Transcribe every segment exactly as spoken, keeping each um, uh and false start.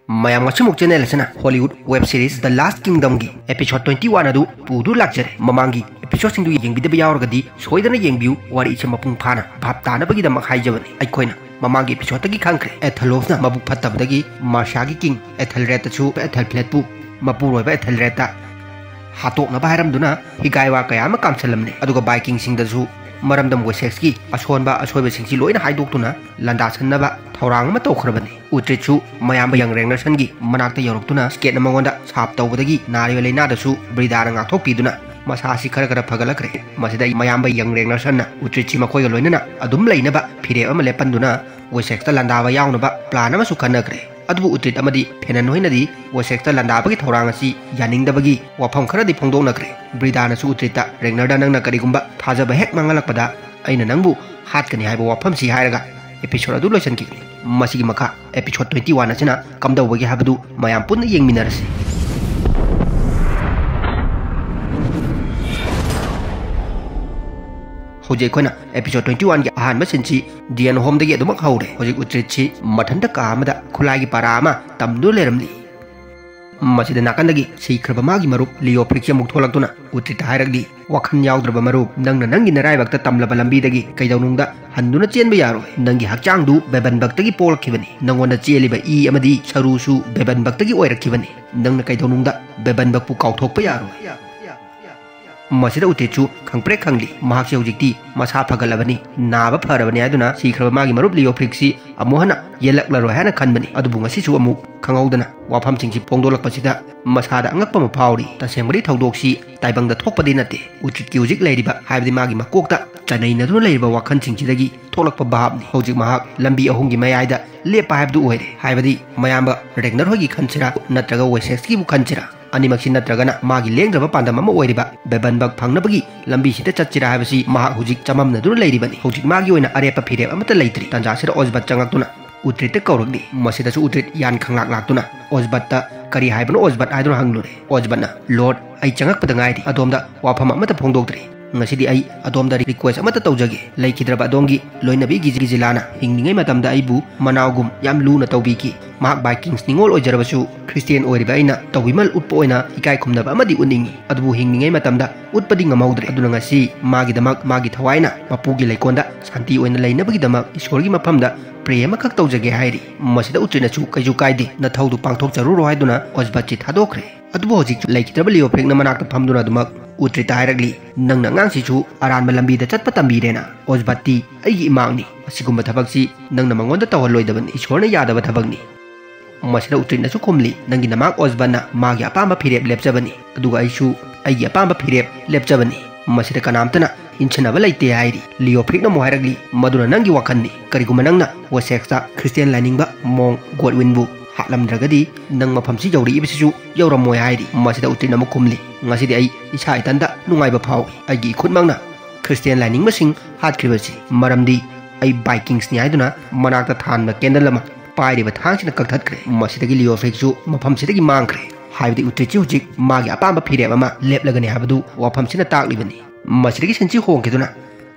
ꯃꯌꯥꯝ, ꯉꯁꯤꯃꯨꯛ ꯆꯦꯅꯦꯜ ꯑꯁꯤꯅ Hollywood web series ꯗ ꯂꯥꯁ ꯀꯤꯡꯗꯝꯒꯤ episode twenty one ꯑꯗꯨ ꯄꯨꯗꯨ ꯂꯥꯛꯆꯔꯦ꯫ ꯃꯃꯥꯡꯒꯤ ꯑꯦꯄꯤꯁꯣꯗꯁꯤꯡꯗꯨ ꯌꯦꯡꯕꯤꯗꯕ ꯌꯥꯎꯔꯒꯗꯤ ꯁꯣꯏꯗꯅ ꯌꯦꯡꯕꯤꯌꯨ, ꯋꯥꯔꯤꯁꯦ ꯃꯄꯨꯡ ꯐꯥꯅ ꯚꯥꯞ ꯇꯥꯅꯕꯒꯤꯗꯃꯛ ꯍꯥꯏꯖꯕꯅꯤ꯫ ꯑꯩꯈꯣꯏꯅ ꯃꯃꯥꯡꯒꯤ ꯑꯦꯄꯤꯁꯣꯗꯇꯒꯤ ꯈꯪꯈ꯭ꯔꯦ, ꯑꯦꯊꯦꯂꯣꯐꯅ ꯃꯕꯨꯛ ꯐꯠꯇꯕꯗꯒꯤ ꯃꯥꯔꯁꯤꯌꯥꯒꯤ ꯀꯤꯡ ꯑꯦꯊꯦꯜꯔꯦꯗꯇꯁꯨ, ꯑꯦꯊꯦꯜꯐ꯭ꯂꯦꯠꯄꯨ ꯃꯄꯨꯔꯣꯏꯕ ꯑꯦꯊꯦꯜꯔꯦꯗꯇ ꯍꯥꯠꯇꯣꯛꯅꯕ ꯍꯥꯏꯔꯝꯗꯨꯅ ꯍꯤꯒꯥꯏ ꯋꯥ ꯀꯌꯥ ꯑꯃ ꯀꯥꯝꯁꯜꯂꯝꯅꯤ꯫ ꯑꯗꯨꯒ ꯚꯥꯏꯀꯤꯡꯁꯤꯡꯗꯁꯨ ꯃꯔꯝꯗꯝ ꯋꯦꯁꯦꯛꯁꯀꯤ ꯑꯁꯣꯟꯕ ꯑꯁꯣꯏꯕꯁꯤꯡꯁꯤ ꯂꯣꯏꯅ ꯍꯥꯏꯗꯣꯛꯇꯨꯅ ꯂꯥꯟꯗꯥꯁꯟꯅꯕ ꯊꯧꯔꯥꯡ ꯑꯃ ꯇꯧꯈ꯭ꯔꯕꯅꯤ꯫ ꯎꯇ꯭ꯔꯤꯠꯁꯨ ꯃꯌꯥꯝꯕ ꯌꯪ ꯔꯦꯒꯅꯔꯁꯟꯒꯤ ꯃꯅꯥꯛꯇ ꯌꯧꯔꯛꯇꯨꯅ ꯁ꯭ꯀꯦꯠꯅ ꯃꯉꯣꯟꯗ ꯁꯥꯞ ꯇꯧꯕꯗꯒꯤ ꯅꯥꯔꯤꯕ ꯂꯥꯏꯅꯥꯗꯁꯨ ꯕ꯭ꯔꯤꯗꯥꯅ ꯉꯥꯛꯊꯣꯛꯄꯤꯗꯨꯅ ꯃꯁꯥꯁꯤ ꯈꯔ ꯈꯔ ꯐꯒꯠꯂꯛꯈ꯭ꯔꯦ꯫ ꯃꯁꯤꯗ ꯃꯌꯥꯝꯕ ꯌꯪ ꯔꯦꯒꯅꯔꯁꯟꯅ ꯎꯇ꯭ꯔꯤꯠꯁꯤ ꯃꯈꯣꯏꯒ ꯂꯣꯏꯅꯅ ꯑꯗꯨꯝ ꯂꯩꯅꯕ ꯐꯤꯔꯦꯞ ꯑꯃ ꯂꯦꯞꯍꯟꯗꯨꯅ ꯋꯦꯁꯦꯛꯁꯇ ꯂꯥꯟꯗꯥꯕ ꯌꯥꯎꯅꯕ ꯄ꯭ꯂꯥꯟ ꯑꯃꯁꯨ ꯈꯟꯅꯈ꯭ꯔꯦ꯫ ꯑꯗꯨꯕꯨ ꯎꯇ꯭ꯔꯤꯠ ꯑꯃꯗꯤ ꯐꯦꯅꯟ ꯍꯣꯏꯅꯗꯤ ꯋꯦꯁꯦꯛꯁꯇ ꯂꯥꯟꯗꯥꯕꯒꯤ ꯊꯧꯔꯥꯡ ꯑꯁꯤ ꯌꯥꯅꯤꯡꯗꯕꯒꯤ ꯋꯥꯐꯝ ꯈꯔꯗꯤ ꯐꯣꯡꯗꯣꯛꯅꯈ꯭ꯔꯦ꯫ ꯕ꯭ꯔꯤꯗꯥꯅꯁꯨ ꯎꯇ꯭ꯔꯤꯠꯇ, "ꯔꯦꯒꯅꯔꯗ ꯅꯪꯅ ꯀꯔꯤꯒꯨꯝꯕ ꯊꯥꯖꯕ ꯍꯦꯛ ꯃꯥꯡꯍꯜꯂꯛꯄꯗ ꯑꯩꯅ ꯅꯪꯕꯨ ꯍꯥꯠꯀꯅꯤ" ꯍꯥꯏꯕ ꯋꯥꯐꯝꯁꯤ ꯍꯥꯏꯔꯒ ꯑꯦꯄꯤꯁꯣꯗ ꯑꯗꯨ ꯂꯣꯏꯁꯤꯟꯈꯤꯕꯅꯤ꯫ ꯃꯁꯤꯒꯤ ꯃꯈꯥ ꯑꯦꯄꯤꯁꯣꯗ ꯇ꯭ꯋꯦꯟꯇꯤ ꯋꯥꯟ ꯑꯁꯤꯅ ꯀꯝꯗꯧꯕꯒꯦ ꯍꯥꯏꯕꯗꯨ ꯃꯌꯥꯝ ꯄꯨꯟꯅ ꯌꯦꯡꯃꯤꯟꯅꯔꯁꯤ꯫ ꯍꯧꯖꯤꯛ ꯑꯩꯈꯣꯏꯅ ꯑꯦꯄꯤꯁꯣꯗ ꯇ꯭ꯋꯦꯟꯇꯤ ꯋꯥꯟꯒꯤ ꯑꯍꯥꯟꯕ ꯁꯤꯟꯁꯤ ꯗꯤꯌꯟ ꯍꯣꯝꯗꯒꯤ ꯑꯗꯨꯃꯛ ꯍꯧꯔꯦ꯫ ꯍꯧꯖꯤꯛ ꯎꯇ꯭ꯔꯤꯠꯁꯤ ꯃꯊꯟꯇ ꯀꯥ ꯑꯃꯗ ꯈꯨꯠꯂꯥꯏꯒꯤ ꯄꯥꯔꯥ ꯑꯃ ꯇꯝꯗꯨꯅ ꯂꯩꯔꯝꯂꯤ꯫ ꯃꯁꯤꯗ ꯅꯥꯀꯟꯗꯒꯤ ꯁꯤꯈ꯭ꯔꯕ ꯃꯥꯒꯤ ꯃꯔꯨꯞ ꯂꯤꯑꯣꯐ꯭ꯔꯤꯛꯁꯤ ꯑꯃꯨꯛ ꯊꯣꯛꯂꯛꯇꯨꯅ ꯎꯇ꯭ꯔꯤꯠꯇ ꯍꯥꯏꯔꯛꯂꯤ, "ꯋꯥꯈꯜ ꯌꯥꯎꯗ꯭ꯔꯕ ꯃꯔꯨꯞ, ꯅꯪꯅ ꯅꯪꯒꯤ ꯅꯔꯥꯏꯕꯛꯇ ꯇꯝꯂꯕ ꯂꯝꯕꯤꯗꯒꯤ ꯀꯩꯗꯧꯅꯨꯡꯗ ꯍꯟꯗꯨꯅ ꯆꯦꯟꯕ ꯌꯥꯔꯣꯏ꯫ ꯅꯪꯒꯤ ꯍꯛꯆꯥꯡꯗꯨ ꯕꯦꯕꯟꯕꯛꯇꯒꯤ ꯄꯣꯛꯂꯛꯈꯤꯕꯅꯤ꯫ ꯅꯪꯉꯣꯟꯗ ꯆꯦꯜꯂꯤꯕ ꯏ ꯑꯃꯗꯤ ꯁꯔꯨꯁꯨ ꯕꯦꯕꯟꯕꯛꯇꯒꯤ ꯑꯣꯏꯔꯛꯈꯤꯕꯅꯤ꯫ ꯅꯪꯅ ꯀꯩꯗꯧꯅꯨꯡꯗ ꯕꯦꯕꯟꯕꯛꯄꯨ ꯀꯥꯎꯊꯣꯛꯄ ꯌꯥꯔꯣꯏ꯫" ꯃꯁꯤꯗ ꯎꯇ꯭ꯔꯤꯠꯁꯨ ꯈꯪꯄ꯭ꯔꯦꯛ ꯈꯪꯂꯤ꯫ ꯃꯍꯥꯛꯁꯦ ꯍꯧꯖꯤꯛꯇꯤ ꯃꯁꯥ ꯐꯒꯠꯂꯕꯅꯤ, ꯅꯥꯕ ꯐꯔꯕꯅꯤ ꯍꯥꯏꯗꯨꯅ ꯁꯤꯈ꯭ꯔꯕ ꯃꯥꯒꯤ ꯃꯔꯨꯞ ꯂꯤꯑꯣꯐ꯭ꯔꯤꯛꯁꯤ ꯑꯃꯨꯛ ꯍꯟꯅ ꯌꯦꯜꯂꯛꯂꯔꯣꯏ ꯍꯥꯏꯅ ꯈꯟꯕꯅꯤ꯫ ꯑꯗꯨꯕꯨ ꯉꯁꯤꯁꯨ ꯑꯃꯨꯛ ꯈꯪꯍꯧꯗꯅ ꯋꯥꯐꯝꯁꯤꯡꯁꯤ ꯐꯣꯡꯗꯣꯛꯂꯛꯄꯁꯤꯗ ꯃꯁꯥꯗ ꯑꯉꯛꯄ ꯑꯃ ꯐꯥꯎꯔꯤ꯫ ꯇꯁꯦꯡꯕꯗꯤ ꯊꯧꯗꯣꯛꯁꯤ ꯇꯥꯏꯕꯪꯗ ꯊꯣꯛꯄꯗꯤ ꯅꯠꯇꯦ꯫ ꯎꯇ꯭ꯔꯤꯠꯀꯤ ꯍꯧꯖꯤꯛ ꯂꯩꯔꯤꯕ, ꯍꯥꯏꯕꯗꯤ ꯃꯥꯒꯤ ꯃꯀꯣꯛꯇ ꯆꯅꯩꯅꯗꯨꯅ ꯂꯩꯔꯤꯕ ꯋꯥꯈꯜꯁꯤꯡꯁꯤꯗꯒꯤ ꯊꯣꯛꯂꯛꯄ ꯚꯥꯞꯅꯤ꯫ ꯍꯧꯖꯤꯛ ꯃꯍꯥꯛ ꯂꯝꯕꯤ ꯑꯍꯨꯝꯒꯤ ꯃꯌꯥꯏꯗ ꯂꯦꯞꯄ ꯍꯥꯏꯕꯗꯨ ꯑꯣꯏꯔꯦ꯫ ꯍꯥꯏꯕꯗꯤ ꯃꯌꯥꯝꯕ ꯔꯦꯒꯅꯔ ꯍꯣꯏꯒꯤ ꯈꯟꯁꯤꯔꯥ, ꯅꯠꯇ꯭ꯔꯒ ꯋꯦꯁꯦꯛꯁꯀꯤꯕꯨ ꯈꯟꯁꯤꯔꯥ? ꯑꯅꯤꯃꯛꯁꯤ ꯅꯠꯇ꯭ꯔꯒꯅ ꯃꯥꯒꯤ ꯂꯦꯡꯗ꯭ꯔꯕ ꯄꯥꯟꯗꯝ ꯑꯃ ꯑꯣꯏꯔꯤꯕ ꯕꯦꯕꯟꯕꯛ ꯐꯪꯅꯕꯒꯤ ꯂꯝꯕꯤꯁꯤꯗ ꯆꯠꯁꯤꯔꯥ ꯍꯥꯏꯕꯁꯤ ꯃꯍꯥꯛ ꯍꯧꯖꯤꯛ ꯆꯃꯝꯅꯗꯨꯅ ꯂꯩꯔꯤꯕꯅꯤ꯫ ꯍꯧꯖꯤꯛ ꯃꯥꯒꯤ ꯑꯣꯏꯅ ꯑꯔꯦꯞꯄ ꯐꯤꯔꯦꯞ ꯑꯃꯠꯇ ꯂꯩꯇ꯭ꯔꯤ꯫ ꯇꯥꯟꯖꯥꯁꯤꯗ ꯑꯣꯖꯕꯠ ꯆꯪꯂꯛꯇꯨꯅ ꯎꯇ꯭ꯔꯤꯠꯇ ꯀꯧꯔꯛꯂꯤ꯫ ꯃꯁꯤꯗꯁꯨ ꯎꯇ꯭ꯔꯤꯠ ꯌꯥꯟ ꯈꯪꯂꯥꯛ ꯂꯥꯛꯇꯨꯅ ꯑꯣꯖꯕꯠꯇ, "ꯀꯔꯤ ꯍꯥꯏꯕꯅꯣ ꯑꯣꯖꯕꯠ?" ꯍꯥꯏꯗꯨꯅ ꯍꯪꯂꯨꯔꯦ꯫ ꯑꯣꯖꯕꯠꯅ, "ꯂꯣꯔꯗ, ꯑꯩ ꯆꯪꯂꯛꯄꯗ ꯉꯥꯏꯔꯤ, ꯑꯗꯣꯝꯗ ꯋꯥꯐꯝ ꯑꯃꯠꯇ ꯐꯣꯡꯗꯣꯛꯇ꯭ꯔꯤ꯫ ꯉꯁꯤꯗꯤ ꯑꯩ ꯑꯗꯣꯝꯗ request ꯑꯃꯠꯇ ꯇꯧꯖꯒꯦ꯫ ꯂꯩꯈꯤꯗ꯭ꯔꯕ ꯑꯗꯣꯝꯒꯤ ꯂꯣꯏꯅꯕꯤ ꯒꯤꯖꯤꯂꯥꯅ ꯍꯤꯡꯂꯤꯉꯩ ꯃꯇꯝꯗ ꯑꯩꯕꯨ ꯃꯅꯥꯎꯒꯨꯝ ꯌꯥꯝ ꯂꯨꯅ ꯇꯧꯕꯤꯈꯤ꯫ ꯃꯍꯥꯛ Vikings ꯅꯤꯉꯣꯜ ꯑꯣꯏꯖꯔꯕꯁꯨ Christian ꯑꯣꯏꯔꯤꯕ ꯑꯩꯅ ꯇꯧꯕꯤꯃꯜ ꯎꯠꯄ ꯑꯣꯏꯅ ꯏꯀꯥꯏ ꯈꯨꯝꯅꯕ ꯑꯃꯗꯤ ꯎꯠꯅꯤꯡꯏ꯫ ꯑꯗꯨꯕꯨ ꯍꯤꯡꯂꯤꯉꯩ ꯃꯇꯝꯗ ꯎꯠꯄꯗꯤ ꯉꯝꯍꯧꯗ꯭ꯔꯦ꯫ ꯑꯗꯨꯅ ꯉꯁꯤ ꯃꯥꯒꯤꯗꯃꯛ ꯃꯥꯒꯤ ꯊꯋꯥꯏꯅ ꯃꯄꯨꯒꯤ ꯂꯩꯀꯣꯜꯗ ꯁꯥꯟꯇꯤ ꯑꯣꯏꯅ ꯂꯩꯅꯕꯒꯤꯗꯃꯛ ꯏꯁꯣꯔꯒꯤ ꯃꯐꯝꯗ pray ꯑꯃꯈꯛ ꯇꯧꯖꯒꯦ ꯍꯥꯏꯔꯤ꯫ ꯃꯁꯤꯗ ꯎꯇ꯭ꯔꯤꯠꯅꯁꯨ ꯀꯩꯁꯨ ꯀꯥꯏꯗꯦ, ꯅꯊꯧꯗꯨ ꯄꯥꯡꯊꯣꯛꯆꯔꯨꯔꯣ ꯍꯥꯏꯗꯨꯅ ꯑꯣꯖꯕꯠꯁꯤ ꯊꯥꯗꯣꯛꯈ꯭ꯔꯦ꯫ ꯑꯗꯨꯕꯨ ꯍꯧꯖꯤꯛ ꯂꯩꯈꯤꯗ꯭ꯔꯕ ꯂꯤꯑꯣꯐ꯭ꯔꯦꯛꯅ ꯃꯅꯥꯛꯇ ꯐꯝꯗꯨꯅ ꯑꯗꯨꯃꯛ ꯎꯇ꯭ꯔꯤꯠꯇ ꯍꯥꯏꯔꯛꯂꯤ, "ꯅꯪꯅ ꯑꯉꯥꯡꯁꯤꯁꯨ ꯑꯔꯥꯟꯕ ꯂꯝꯕꯤꯗ ꯆꯠꯄ ꯇꯝꯕꯤꯔꯦꯅ꯫ ꯑꯣꯖꯕꯠꯇꯤ ꯑꯩꯒꯤ ꯏꯃꯥꯛꯅꯤ꯫ ꯑꯁꯤꯒꯨꯝꯕ ꯊꯕꯛꯁꯤ ꯅꯪꯅ ꯃꯉꯣꯟꯗ ꯇꯧꯍꯜꯂꯣꯏꯗꯕꯅꯤ, ꯏꯁꯣꯔꯅ ꯌꯥꯗꯕ ꯊꯕꯛꯅꯤ"꯫ ꯃꯁꯤꯗ ꯎꯇ꯭ꯔꯤꯠꯅꯁꯨ ꯈꯨꯝꯂꯤ, "ꯅꯪꯒꯤ ꯅꯃꯥꯛ ꯑꯣꯖꯕꯠꯅ ꯃꯥꯒꯤ ꯑꯄꯥꯝꯕ ꯐꯤꯔꯦꯞ ꯂꯦꯞꯆꯕꯅꯤ, ꯑꯗꯨꯒ ꯑꯩꯁꯨ ꯑꯩꯒꯤ ꯑꯄꯥꯝꯕ ꯐꯤꯔꯦꯞ ꯂꯦꯞꯆꯕꯅꯤ꯫ ꯃꯁꯤꯗ ꯀꯅꯥꯝꯇꯅ ꯏꯟꯁꯤꯟꯅꯕ ꯂꯩꯇꯦ" ꯍꯥꯏꯔꯤ꯫ ꯂꯤꯑꯣꯐ꯭ꯔꯤꯛꯅ ꯑꯃꯨꯛ ꯍꯥꯏꯔꯛꯂꯤ, "ꯃꯗꯨꯅ ꯅꯪꯒꯤ ꯋꯥꯈꯜꯅꯤ꯫ ꯀꯔꯤꯒꯨꯝꯕ ꯅꯪꯅ ꯋꯦꯁꯦꯛꯁꯇ Christian ꯂꯥꯏꯅꯤꯡꯕ ꯃꯣꯡ ꯒꯣꯗꯋꯤꯟꯕꯨ ꯍꯥꯠꯂꯝꯗ꯭ꯔꯒꯗꯤ ꯅꯪ ꯃꯐꯝꯁꯤ ꯌꯧꯔꯛꯏꯕꯁꯤꯁꯨ ꯌꯧꯔꯝꯃꯣꯏ" ꯍꯥꯏꯔꯤ꯫ ꯃꯁꯤꯗ ꯎꯇ꯭ꯔꯤꯠꯅ ꯑꯃꯨꯛ ꯈꯨꯝꯂꯤ, "ꯉꯁꯤꯗꯤ ꯑꯩ ꯏꯁꯥ ꯏꯊꯟꯇ ꯅꯨꯡꯉꯥꯏꯕ ꯐꯥꯎꯏ꯫ ꯑꯩꯒꯤ ꯏꯈꯨꯠꯃꯛꯅ Christian ꯂꯥꯏꯅꯤꯡꯕꯁꯤꯡ ꯍꯥꯠꯈ꯭ꯔꯤꯕꯁꯤ, ꯃꯔꯝꯗꯤ ꯑꯩ Vikings ꯅꯤ" ꯍꯥꯏꯗꯨꯅ ꯃꯅꯥꯛꯇ ꯊꯥꯟꯕ candle ꯑꯃ ꯄꯥꯏꯔꯤꯕ ꯊꯥꯡꯁꯤꯅ ꯀꯛꯊꯠꯈ꯭ꯔꯦ꯫ ꯃꯁꯤꯗꯒꯤ ꯂꯤꯑꯣꯐ꯭ꯔꯤꯛꯁꯨ ꯃꯐꯝꯁꯤꯗꯒꯤ ꯃꯥꯡꯈ꯭ꯔꯦ꯫ ꯍꯥꯏꯕꯗꯤ ꯎꯇ꯭ꯔꯤꯠꯁꯤ ꯍꯧꯖꯤꯛ ꯃꯥꯒꯤ ꯑꯄꯥꯝꯕ ꯐꯤꯔꯦꯞ ꯑꯃ ꯂꯦꯞꯂꯒꯅꯤ ꯍꯥꯏꯕꯗꯨ ꯋꯥꯐꯝꯁꯤꯅ ꯇꯥꯛꯂꯤꯕꯅꯤ꯫ ꯃꯁꯤꯗꯒꯤ ꯁꯤꯟꯁꯤ ꯍꯣꯡꯈꯤꯗꯨꯅ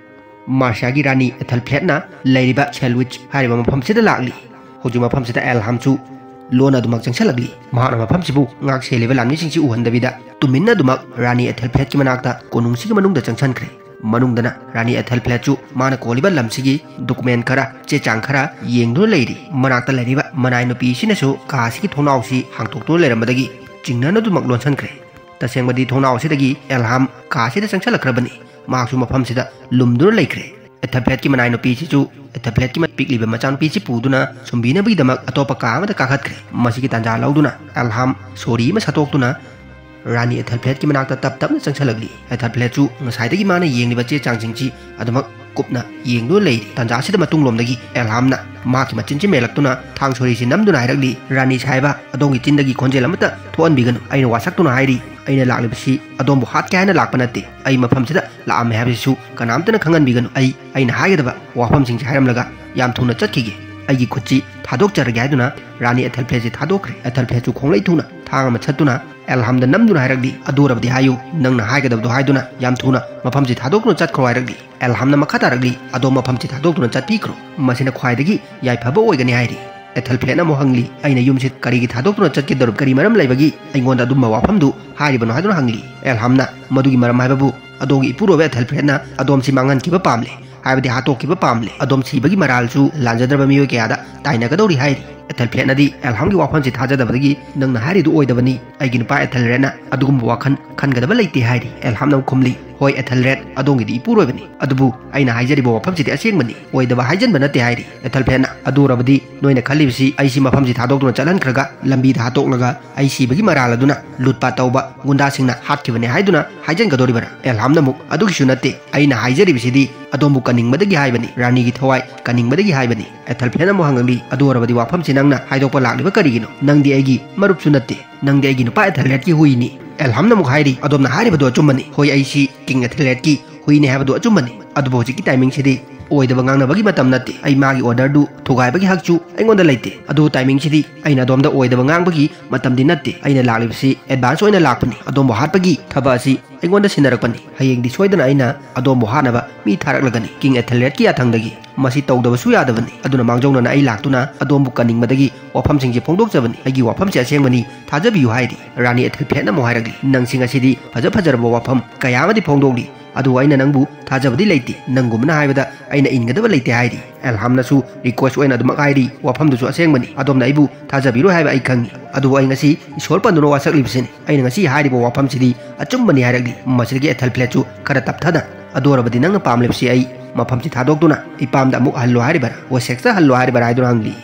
ꯃꯥꯔꯁꯤꯌꯥꯒꯤ ꯔꯥꯅꯤ ꯑꯦꯊꯦꯜꯐ꯭ꯂꯦꯠꯅ ꯂꯩꯔꯤꯕ ꯁꯦꯜꯋꯤꯆ ꯍꯥꯏꯔꯤꯕ ꯃꯐꯝꯁꯤꯗ ꯂꯥꯛꯂꯤ꯫ ꯍꯧꯖꯤꯛ ꯃꯐꯝꯁꯤꯗ ꯑꯦꯜꯍꯥꯝꯁꯨ ꯂꯣꯟꯅ ꯑꯗꯨꯃꯛ ꯆꯪꯁꯤꯜꯂꯛꯂꯤ꯫ ꯃꯍꯥꯛꯅ ꯃꯐꯝꯁꯤꯕꯨ ꯉꯥꯛ ꯁꯦꯜꯂꯤꯕ ꯂꯥꯟꯃꯤꯁꯤꯡꯁꯤ ꯎꯍꯟꯗꯕꯤꯗ ꯇꯨꯃꯤꯟꯅ ꯑꯗꯨꯃꯛ ꯔꯥꯅꯤ ꯑꯦꯊꯦꯜꯐ꯭ꯂꯦꯠꯀꯤ ꯃꯅꯥꯛꯇ ꯀꯣꯅꯨꯡꯁꯤꯒꯤ ꯃꯅꯨꯡꯗ ꯆꯪꯁꯤꯟꯈ꯭ꯔꯦ꯫ ꯃꯅꯨꯡꯗꯅ ꯔꯥꯅꯤ ꯑꯦꯊꯦꯜꯐ꯭ꯂꯦꯠꯁꯨ ꯃꯥꯅ ꯀꯣꯜꯂꯤꯕ ꯂꯝꯁꯤꯒꯤ document ꯈꯔ, ꯆꯦ ꯆꯥꯡ ꯈꯔ ꯌꯦꯡꯗꯨꯅ ꯂꯩꯔꯤ꯫ ꯃꯅꯥꯛꯇ ꯂꯩꯔꯤꯕ ꯃꯅꯥꯏ ꯅꯨꯄꯤ ꯑꯁꯤꯅꯁꯨ ꯀꯥ ꯑꯁꯤꯒꯤ ꯊꯣꯡꯅꯥꯎꯁꯤ ꯍꯥꯡꯗꯣꯛꯇꯨꯅ ꯂꯩꯔꯝꯕꯗꯒꯤ ꯆꯤꯡꯅꯅ ꯑꯗꯨꯃꯛ ꯂꯣꯟꯁꯤꯟꯈ꯭ꯔꯦ꯫ ꯇꯁꯦꯡꯕꯗꯤ ꯊꯣꯡꯅꯥꯎ ꯑꯁꯤꯗꯒꯤ ꯑꯦꯜꯍꯥꯝ ꯀꯥ ꯑꯁꯤꯗ ꯆꯪꯁꯤꯜꯂꯛꯈ꯭ꯔꯕꯅꯤ꯫ ꯃꯍꯥꯛꯁꯨ ꯃꯐꯝꯁꯤꯗ ꯂꯨꯝꯗꯨꯅ ꯂꯩꯈ꯭ꯔꯦ꯫ ꯑꯦꯊꯦꯜꯐ꯭ꯂꯦꯠꯀꯤ ꯃꯅꯥꯏ ꯅꯨꯄꯤꯁꯤꯁꯨ ꯑꯦꯊꯦꯜꯐ꯭ꯂꯦꯠꯀꯤ ꯄꯤꯛꯂꯤꯕ ꯃꯆꯥꯅꯨꯄꯤꯁꯤ ꯄꯨꯗꯨꯅ ꯁꯨꯝꯕꯤꯅꯕꯒꯤꯗꯃꯛ ꯑꯇꯣꯞꯄ ꯀꯥ ꯑꯃꯗ ꯀꯥꯈꯠꯈ꯭ꯔꯦ꯫ ꯃꯁꯤꯒꯤ ꯇꯥꯟꯖꯥ ꯂꯧꯗꯨꯅ ꯑꯦꯜꯍꯥꯝ ꯁꯣꯔꯤ ꯑꯃ ꯁꯠꯇꯣꯛꯇꯨꯅ ꯔꯥꯅꯤ ꯑꯦꯊꯦꯜꯐ꯭ꯂꯦꯠꯀꯤ ꯃꯅꯥꯛꯇ ꯇꯞ ꯇꯞꯅ ꯆꯪꯁꯤꯜꯂꯛꯂꯤ꯫ ꯑꯦꯊꯦꯜꯐ꯭ꯂꯦꯠꯁꯨ ꯉꯁꯥꯏꯗꯒꯤ ꯃꯥꯅ ꯌꯦꯡꯂꯤꯕ ꯆꯦ ꯆꯥꯡꯁꯤꯡꯁꯤ ꯑꯗꯨꯃꯛ ꯀꯨꯞꯅ ꯌꯦꯡꯗꯨꯅ ꯂꯩꯔꯤ꯫ ꯇꯥꯟꯖꯥ ꯑꯁꯤꯗ ꯃꯇꯨꯡꯂꯣꯝꯗꯒꯤ ꯑꯦꯜꯍꯥꯝꯅ ꯃꯍꯥꯛꯀꯤ ꯃꯆꯤꯟꯁꯤ ꯃꯦꯜꯂꯛꯇꯨꯅ ꯊꯥꯡ ꯁꯣꯔꯤꯁꯤ ꯅꯝꯗꯨꯅ ꯍꯥꯏꯔꯛꯂꯤ, "ꯔꯥꯅꯤ ꯁꯥꯍꯦꯕ, ꯑꯗꯣꯝꯒꯤ ꯆꯤꯟꯗꯒꯤ ꯈꯣꯟꯖꯦꯜ ꯑꯃꯠꯇ ꯊꯣꯛꯍꯟꯕꯤꯒꯅꯨ꯫ ꯑꯩꯅ ꯋꯥꯁꯛꯇꯨꯅ ꯍꯥꯏꯔꯤ, ꯑꯩꯅ ꯂꯥꯛꯂꯤꯕꯁꯤ ꯑꯗꯣꯝꯕꯨ ꯍꯥꯠꯀꯦ ꯍꯥꯏꯅ ꯂꯥꯛꯄ ꯅꯠꯇꯦ꯫ ꯑꯩ ꯃꯐꯝꯁꯤꯗ ꯂꯥꯛꯑꯝꯃꯦ ꯍꯥꯏꯕꯁꯤꯁꯨ ꯀꯅꯥꯝꯇꯅ ꯈꯪꯍꯟꯕꯤꯒꯅꯨ꯫ ꯑꯩ ꯑꯩꯅ ꯍꯥꯏꯒꯗꯕ ꯋꯥꯐꯝꯁꯤꯡꯁꯤ ꯍꯥꯏꯔꯝꯂꯒ ꯌꯥꯝ ꯊꯨꯅ ꯆꯠꯈꯤꯒꯦ"꯫ ꯑꯩꯒꯤ ꯈꯨꯠꯁꯤ ꯊꯥꯗꯣꯛꯆꯔꯒꯦ" ꯍꯥꯏꯗꯨꯅ ꯔꯥꯅꯤ ꯑꯦꯊꯦꯜꯐ꯭ꯂꯦꯠꯁꯤ ꯊꯥꯗꯣꯛꯈ꯭ꯔꯦ꯫ ꯑꯦꯊꯦꯜꯐ꯭ꯂꯦꯠꯁꯨ ꯈꯣꯡꯂꯩ ꯊꯨꯅ ꯊꯥꯡ ꯑꯃ ꯁꯠꯇꯨꯅ ꯑꯦꯜꯍꯥꯝꯗ ꯅꯝꯗꯨꯅ ꯍꯥꯏꯔꯛꯂꯤ, "ꯑꯗꯨ ꯑꯣꯏꯔꯕꯗꯤ ꯍꯥꯏꯌꯨ, ꯅꯪꯅ ꯍꯥꯏꯒꯗꯕꯗꯣ ꯍꯥꯏꯗꯨꯅ ꯌꯥꯝ ꯊꯨꯅ ꯃꯐꯝꯁꯤ ꯊꯥꯗꯣꯛꯇꯨꯅ ꯆꯠꯈ꯭ꯔꯣ" ꯍꯥꯏꯔꯛꯂꯤ꯫ ꯑꯦꯜꯍꯥꯝꯅ ꯃꯈꯥ ꯇꯥꯔꯛꯂꯤ, "ꯑꯗꯣꯝ ꯃꯐꯝꯁꯤ ꯊꯥꯗꯣꯛꯇꯨꯅ ꯆꯠꯄꯤꯈ꯭ꯔꯣ, ꯃꯁꯤꯅ ꯈ꯭ꯋꯥꯏꯗꯒꯤ ꯌꯥꯏꯐꯕ ꯑꯣꯏꯒꯅꯤ" ꯍꯥꯏꯔꯤ꯫ ꯑꯦꯊꯦꯜꯐ꯭ꯂꯦꯠꯅ ꯑꯃꯨꯛ ꯍꯪꯂꯤ, "ꯑꯩꯅ ꯌꯨꯝꯁꯤ ꯀꯔꯤꯒꯤ ꯊꯥꯗꯣꯛꯇꯨꯅ ꯆꯠꯀꯗꯧꯔꯤꯕ? ꯀꯔꯤ ꯃꯔꯝ ꯂꯩꯕꯒꯤ ꯑꯩꯉꯣꯟꯗ ꯑꯗꯨꯝꯕ ꯋꯥꯐꯝꯗꯨ ꯍꯥꯏꯔꯤꯕꯅꯣ?" ꯍꯥꯏꯗꯨꯅ ꯍꯪꯂꯤ꯫ ꯑꯦꯜꯍꯥꯝꯅ, "ꯃꯗꯨꯒꯤ ꯃꯔꯝ ꯍꯥꯏꯕꯕꯨ ꯑꯗꯣꯝꯒꯤ ꯏꯄꯨꯔꯣꯏꯕ ꯑꯦꯊꯦꯜꯐ꯭ꯂꯦꯠꯅ ꯑꯗꯣꯝꯁꯤ ꯃꯥꯡꯍꯟꯈꯤꯕ ꯄꯥꯝꯂꯦ, ꯍꯥꯏꯕꯗꯤ ꯍꯥꯠꯇꯣꯛꯈꯤꯕ ꯄꯥꯝꯂꯦ꯫ ꯑꯗꯣꯝ ꯁꯤꯕꯒꯤ ꯃꯔꯥꯜꯁꯨ ꯂꯥꯟꯖꯗ꯭ꯔꯕ ꯃꯤꯑꯣꯏ ꯀꯌꯥꯗ ꯇꯥꯏꯅꯒꯗꯧꯔꯤ" ꯍꯥꯏꯔꯤ꯫ ꯑꯦꯊꯦꯜꯐ꯭ꯂꯦꯠꯅꯗꯤ ꯑꯦꯜꯍꯥꯝꯒꯤ ꯋꯥꯐꯝꯁꯤ ꯊꯥꯖꯗꯕꯗꯒꯤ, "ꯅꯪꯅ ꯍꯥꯏꯔꯤꯗꯨ ꯑꯣꯏꯗꯕꯅꯤ, ꯑꯩꯒꯤ ꯅꯨꯄꯥ ꯑꯦꯊꯦꯜꯔꯦꯗꯅ ꯑꯗꯨꯒꯨꯝꯕ ꯋꯥꯈꯜ ꯈꯟꯒꯗꯕ ꯂꯩꯇꯦ" ꯍꯥꯏꯔꯤ꯫ ꯑꯦꯜꯍꯥꯝꯅ ꯑꯃꯨꯛ ꯈꯨꯝꯂꯤ, "ꯍꯣꯏ ꯑꯦꯊꯦꯜꯔꯦꯗ, ꯑꯗꯣꯝꯒꯤꯗꯤ ꯏꯄꯨꯔꯣꯏꯕꯅꯤ, ꯑꯗꯨꯕꯨ ꯑꯩꯅ ꯍꯥꯏꯖꯔꯤꯕ ꯋꯥꯐꯝꯁꯤꯗꯤ ꯑꯁꯦꯡꯕꯅꯤ, ꯑꯣꯏꯗꯕ ꯍꯥꯏꯖꯟꯕ ꯅꯠꯇꯦ" ꯍꯥꯏꯔꯤ꯫ ꯑꯦꯊꯦꯜꯐ꯭ꯂꯦꯠꯅ, "ꯑꯗꯨ ꯑꯣꯏꯔꯕꯗꯤ ꯅꯣꯏꯅ ꯈꯜꯂꯤꯕꯁꯤ ꯑꯩꯁꯤ ꯃꯐꯝꯁꯤ ꯊꯥꯗꯣꯛꯇꯨꯅ ꯆꯠꯍꯟꯈ꯭ꯔꯒ ꯂꯝꯕꯤꯗ ꯍꯥꯠꯇꯣꯛꯂꯒ ꯑꯩ ꯁꯤꯕꯒꯤ ꯃꯔꯥꯜ ꯑꯗꯨꯅ ꯂꯨꯠꯄꯥꯠ ꯇꯧꯕ ꯒꯨꯟꯗꯥꯁꯤꯡꯅ ꯍꯥꯠꯈꯤꯕꯅꯤ ꯍꯥꯏꯗꯨꯅ ꯍꯥꯏꯖꯟꯒꯗꯧꯔꯤꯕꯔꯥ?" ꯑꯦꯜꯍꯥꯝꯅ ꯑꯃꯨꯛ, "ꯑꯗꯨꯒꯤꯁꯨ ꯅꯠꯇꯦ, ꯑꯩꯅ ꯍꯥꯏꯖꯔꯤꯕꯁꯤꯗꯤ ꯑꯗꯣꯝꯕꯨ ꯀꯟꯅꯤꯡꯕꯗꯒꯤ ꯍꯥꯏꯕꯅꯤ, ꯔꯥꯅꯤꯒꯤ ꯊꯋꯥꯏ ꯀꯟꯅꯤꯡꯕꯗꯒꯤ ꯍꯥꯏꯕꯅꯤ"꯫ ꯑꯦꯊꯦꯜꯐ꯭ꯂꯦꯠꯅ ꯑꯃꯨꯛ ꯍꯪꯂꯛꯂꯤ, "ꯑꯗꯨ ꯑꯣꯏꯔꯕꯗꯤ ꯋꯥꯐꯝꯁꯤ ꯅꯪꯅ ꯍꯥꯏꯗꯣꯛꯄ ꯂꯥꯛꯂꯤꯕ ꯀꯔꯤꯒꯤꯅꯣ? ꯅꯪꯗꯤ ꯑꯩꯒꯤ ꯃꯔꯨꯞꯁꯨ ꯅꯠꯇꯦ, ꯅꯪꯗꯤ ꯑꯩꯒꯤ ꯅꯨꯄꯥ ꯑꯦꯊꯦꯜꯔꯦꯗꯀꯤ ꯍꯨꯏꯅꯤ"꯫ ꯑꯦꯜꯍꯥꯝꯅ ꯑꯃꯨꯛ ꯍꯥꯏꯔꯤ, "ꯑꯗꯣꯝꯅ ꯍꯥꯏꯔꯤꯕꯗꯨ ꯑꯆꯨꯝꯕꯅꯤ, ꯍꯣꯏ, ꯑꯩꯁꯤ ꯀꯤꯡ ꯑꯦꯊꯦꯜꯔꯦꯗꯀꯤ ꯍꯨꯏꯅꯤ ꯍꯥꯏꯕꯗꯨ ꯑꯆꯨꯝꯕꯅꯤ, ꯑꯗꯨꯕꯨ ꯍꯧꯖꯤꯛꯀꯤ ꯇꯥꯏꯃꯤꯡꯁꯤꯗꯤ ꯑꯣꯏꯗꯕ ꯉꯥꯡꯅꯕꯒꯤ ꯃꯇꯝ ꯅꯠꯇꯦ, ꯑꯩ ꯃꯥꯒꯤ ꯑꯣꯔꯗꯔꯗꯨ ꯊꯨꯒꯥꯏꯕꯒꯤ ꯍꯛꯁꯨ ꯑꯩꯉꯣꯟꯗ ꯂꯩꯇꯦ꯫ ꯑꯗꯨ ꯇꯥꯏꯃꯤꯡꯁꯤꯗꯤ ꯑꯩꯅ ꯑꯗꯣꯝꯗ ꯑꯣꯏꯗꯕ ꯉꯥꯡꯕꯒꯤ ꯃꯇꯝꯗꯤ ꯅꯠꯇꯦ, ꯑꯩꯅ ꯂꯥꯛꯂꯤꯕꯁꯤ ꯑꯦꯗꯚꯥꯟꯁ ꯑꯣꯏꯅ ꯂꯥꯛꯄꯅꯤ, ꯑꯗꯣꯝꯕꯨ ꯍꯥꯠꯄꯒꯤ ꯊꯕꯛ ꯑꯁꯤ ꯑꯩꯉꯣꯟꯗ ꯁꯤꯟꯅꯔꯛꯄꯅꯤ꯫ ꯍꯌꯦꯡꯗꯤ ꯁꯣꯏꯗꯅ ꯑꯩꯅ ꯑꯗꯣꯝꯕꯨ ꯍꯥꯠꯅꯕ ꯃꯤ ꯊꯥꯔꯛꯂꯒꯅꯤ ꯀꯤꯡ ꯑꯦꯊꯦꯜꯔꯦꯗꯀꯤ ꯌꯥꯊꯪꯗꯒꯤ꯫ ꯃꯁꯤ ꯇꯧꯗꯕꯁꯨ ꯌꯥꯗꯕꯅꯤ, ꯑꯗꯨꯅ ꯃꯥꯡꯖꯧꯅꯅ ꯑꯩ ꯂꯥꯛꯇꯨꯅ ꯑꯗꯣꯝꯕꯨ ꯀꯟꯅꯤꯡꯕꯗꯒꯤ ꯋꯥꯐꯝꯁꯤꯡꯁꯤ ꯐꯣꯡꯗꯣꯛꯆꯕꯅꯤ, ꯑꯩꯒꯤ ꯋꯥꯐꯝꯁꯤ ꯑꯁꯦꯡꯕꯅꯤ, ꯊꯥꯖꯕꯤꯌꯨ" ꯍꯥꯏꯔꯤ꯫ ꯔꯥꯅꯤ ꯑꯦꯊꯦꯜꯐ꯭ꯂꯦꯠꯅ ꯑꯃꯨꯛ ꯍꯥꯏꯔꯛꯂꯤ, "ꯅꯪꯁꯤ ꯉꯁꯤꯗꯤ ꯐꯖ ꯐꯖꯔꯕ ꯋꯥꯐꯝ ꯀꯌꯥ ꯑꯃꯗꯤ ꯐꯣꯡꯗꯣꯛꯂꯤ, ꯑꯗꯨꯕꯨ ꯑꯩꯅ ꯅꯪꯕꯨ ꯊꯥꯖꯕꯗꯤ ꯂꯩꯇꯦ, ꯅꯪꯒꯨꯝꯕꯅ ꯍꯥꯏꯕꯗ ꯑꯩꯅ ꯏꯟꯒꯗꯕ ꯂꯩꯇꯦ" ꯍꯥꯏꯔꯤ꯫ ꯑꯦꯜꯍꯥꯝꯅꯁꯨ ꯔꯤꯀ꯭ꯋꯦꯁ ꯑꯣꯏꯅ ꯑꯗꯨꯃꯛ ꯍꯥꯏꯔꯤ, "ꯋꯥꯐꯝꯗꯨꯁꯨ ꯑꯁꯦꯡꯕꯅꯤ, ꯑꯗꯣꯝꯅ ꯑꯩꯕꯨ ꯊꯥꯖꯕꯤꯔꯣꯏ ꯍꯥꯏꯕ ꯑꯩ ꯈꯪꯏ, ꯑꯗꯨꯕꯨ ꯑꯩ ꯉꯁꯤ ꯏꯁꯣꯔ ꯄꯟꯗꯨꯅ ꯋꯥꯁꯛꯂꯤꯕꯁꯤꯅꯤ, ꯑꯩꯅ ꯉꯁꯤ ꯍꯥꯏꯔꯤꯕ ꯋꯥꯐꯝꯁꯤꯗꯤ ꯑꯆꯨꯝꯕꯅꯤ" ꯍꯥꯏꯔꯛꯂꯤ꯫ ꯃꯁꯤꯗꯒꯤ ꯑꯦꯊꯦꯜꯐ꯭ꯂꯦꯠꯁꯨ ꯈꯔ ꯇꯞꯊꯅ, "ꯑꯗꯨ ꯑꯣꯏꯔꯕꯗꯤ ꯅꯪꯅ ꯄꯥꯝꯂꯤꯕꯁꯤ ꯑꯩ ꯃꯐꯝꯁꯤ ꯊꯥꯗꯣꯛꯇꯨꯅ ꯏꯄꯥꯝꯗ ꯑꯃꯨꯛ ꯍꯜꯂꯣ ꯍꯥꯏꯔꯤꯕꯔꯥ, ꯋꯦꯁꯦꯛꯁꯇ ꯍꯜꯂꯣ ꯍꯥꯏꯔꯤꯕꯔꯥ?" ꯍꯥꯏꯗꯨꯅ ꯍꯪꯂꯤ꯫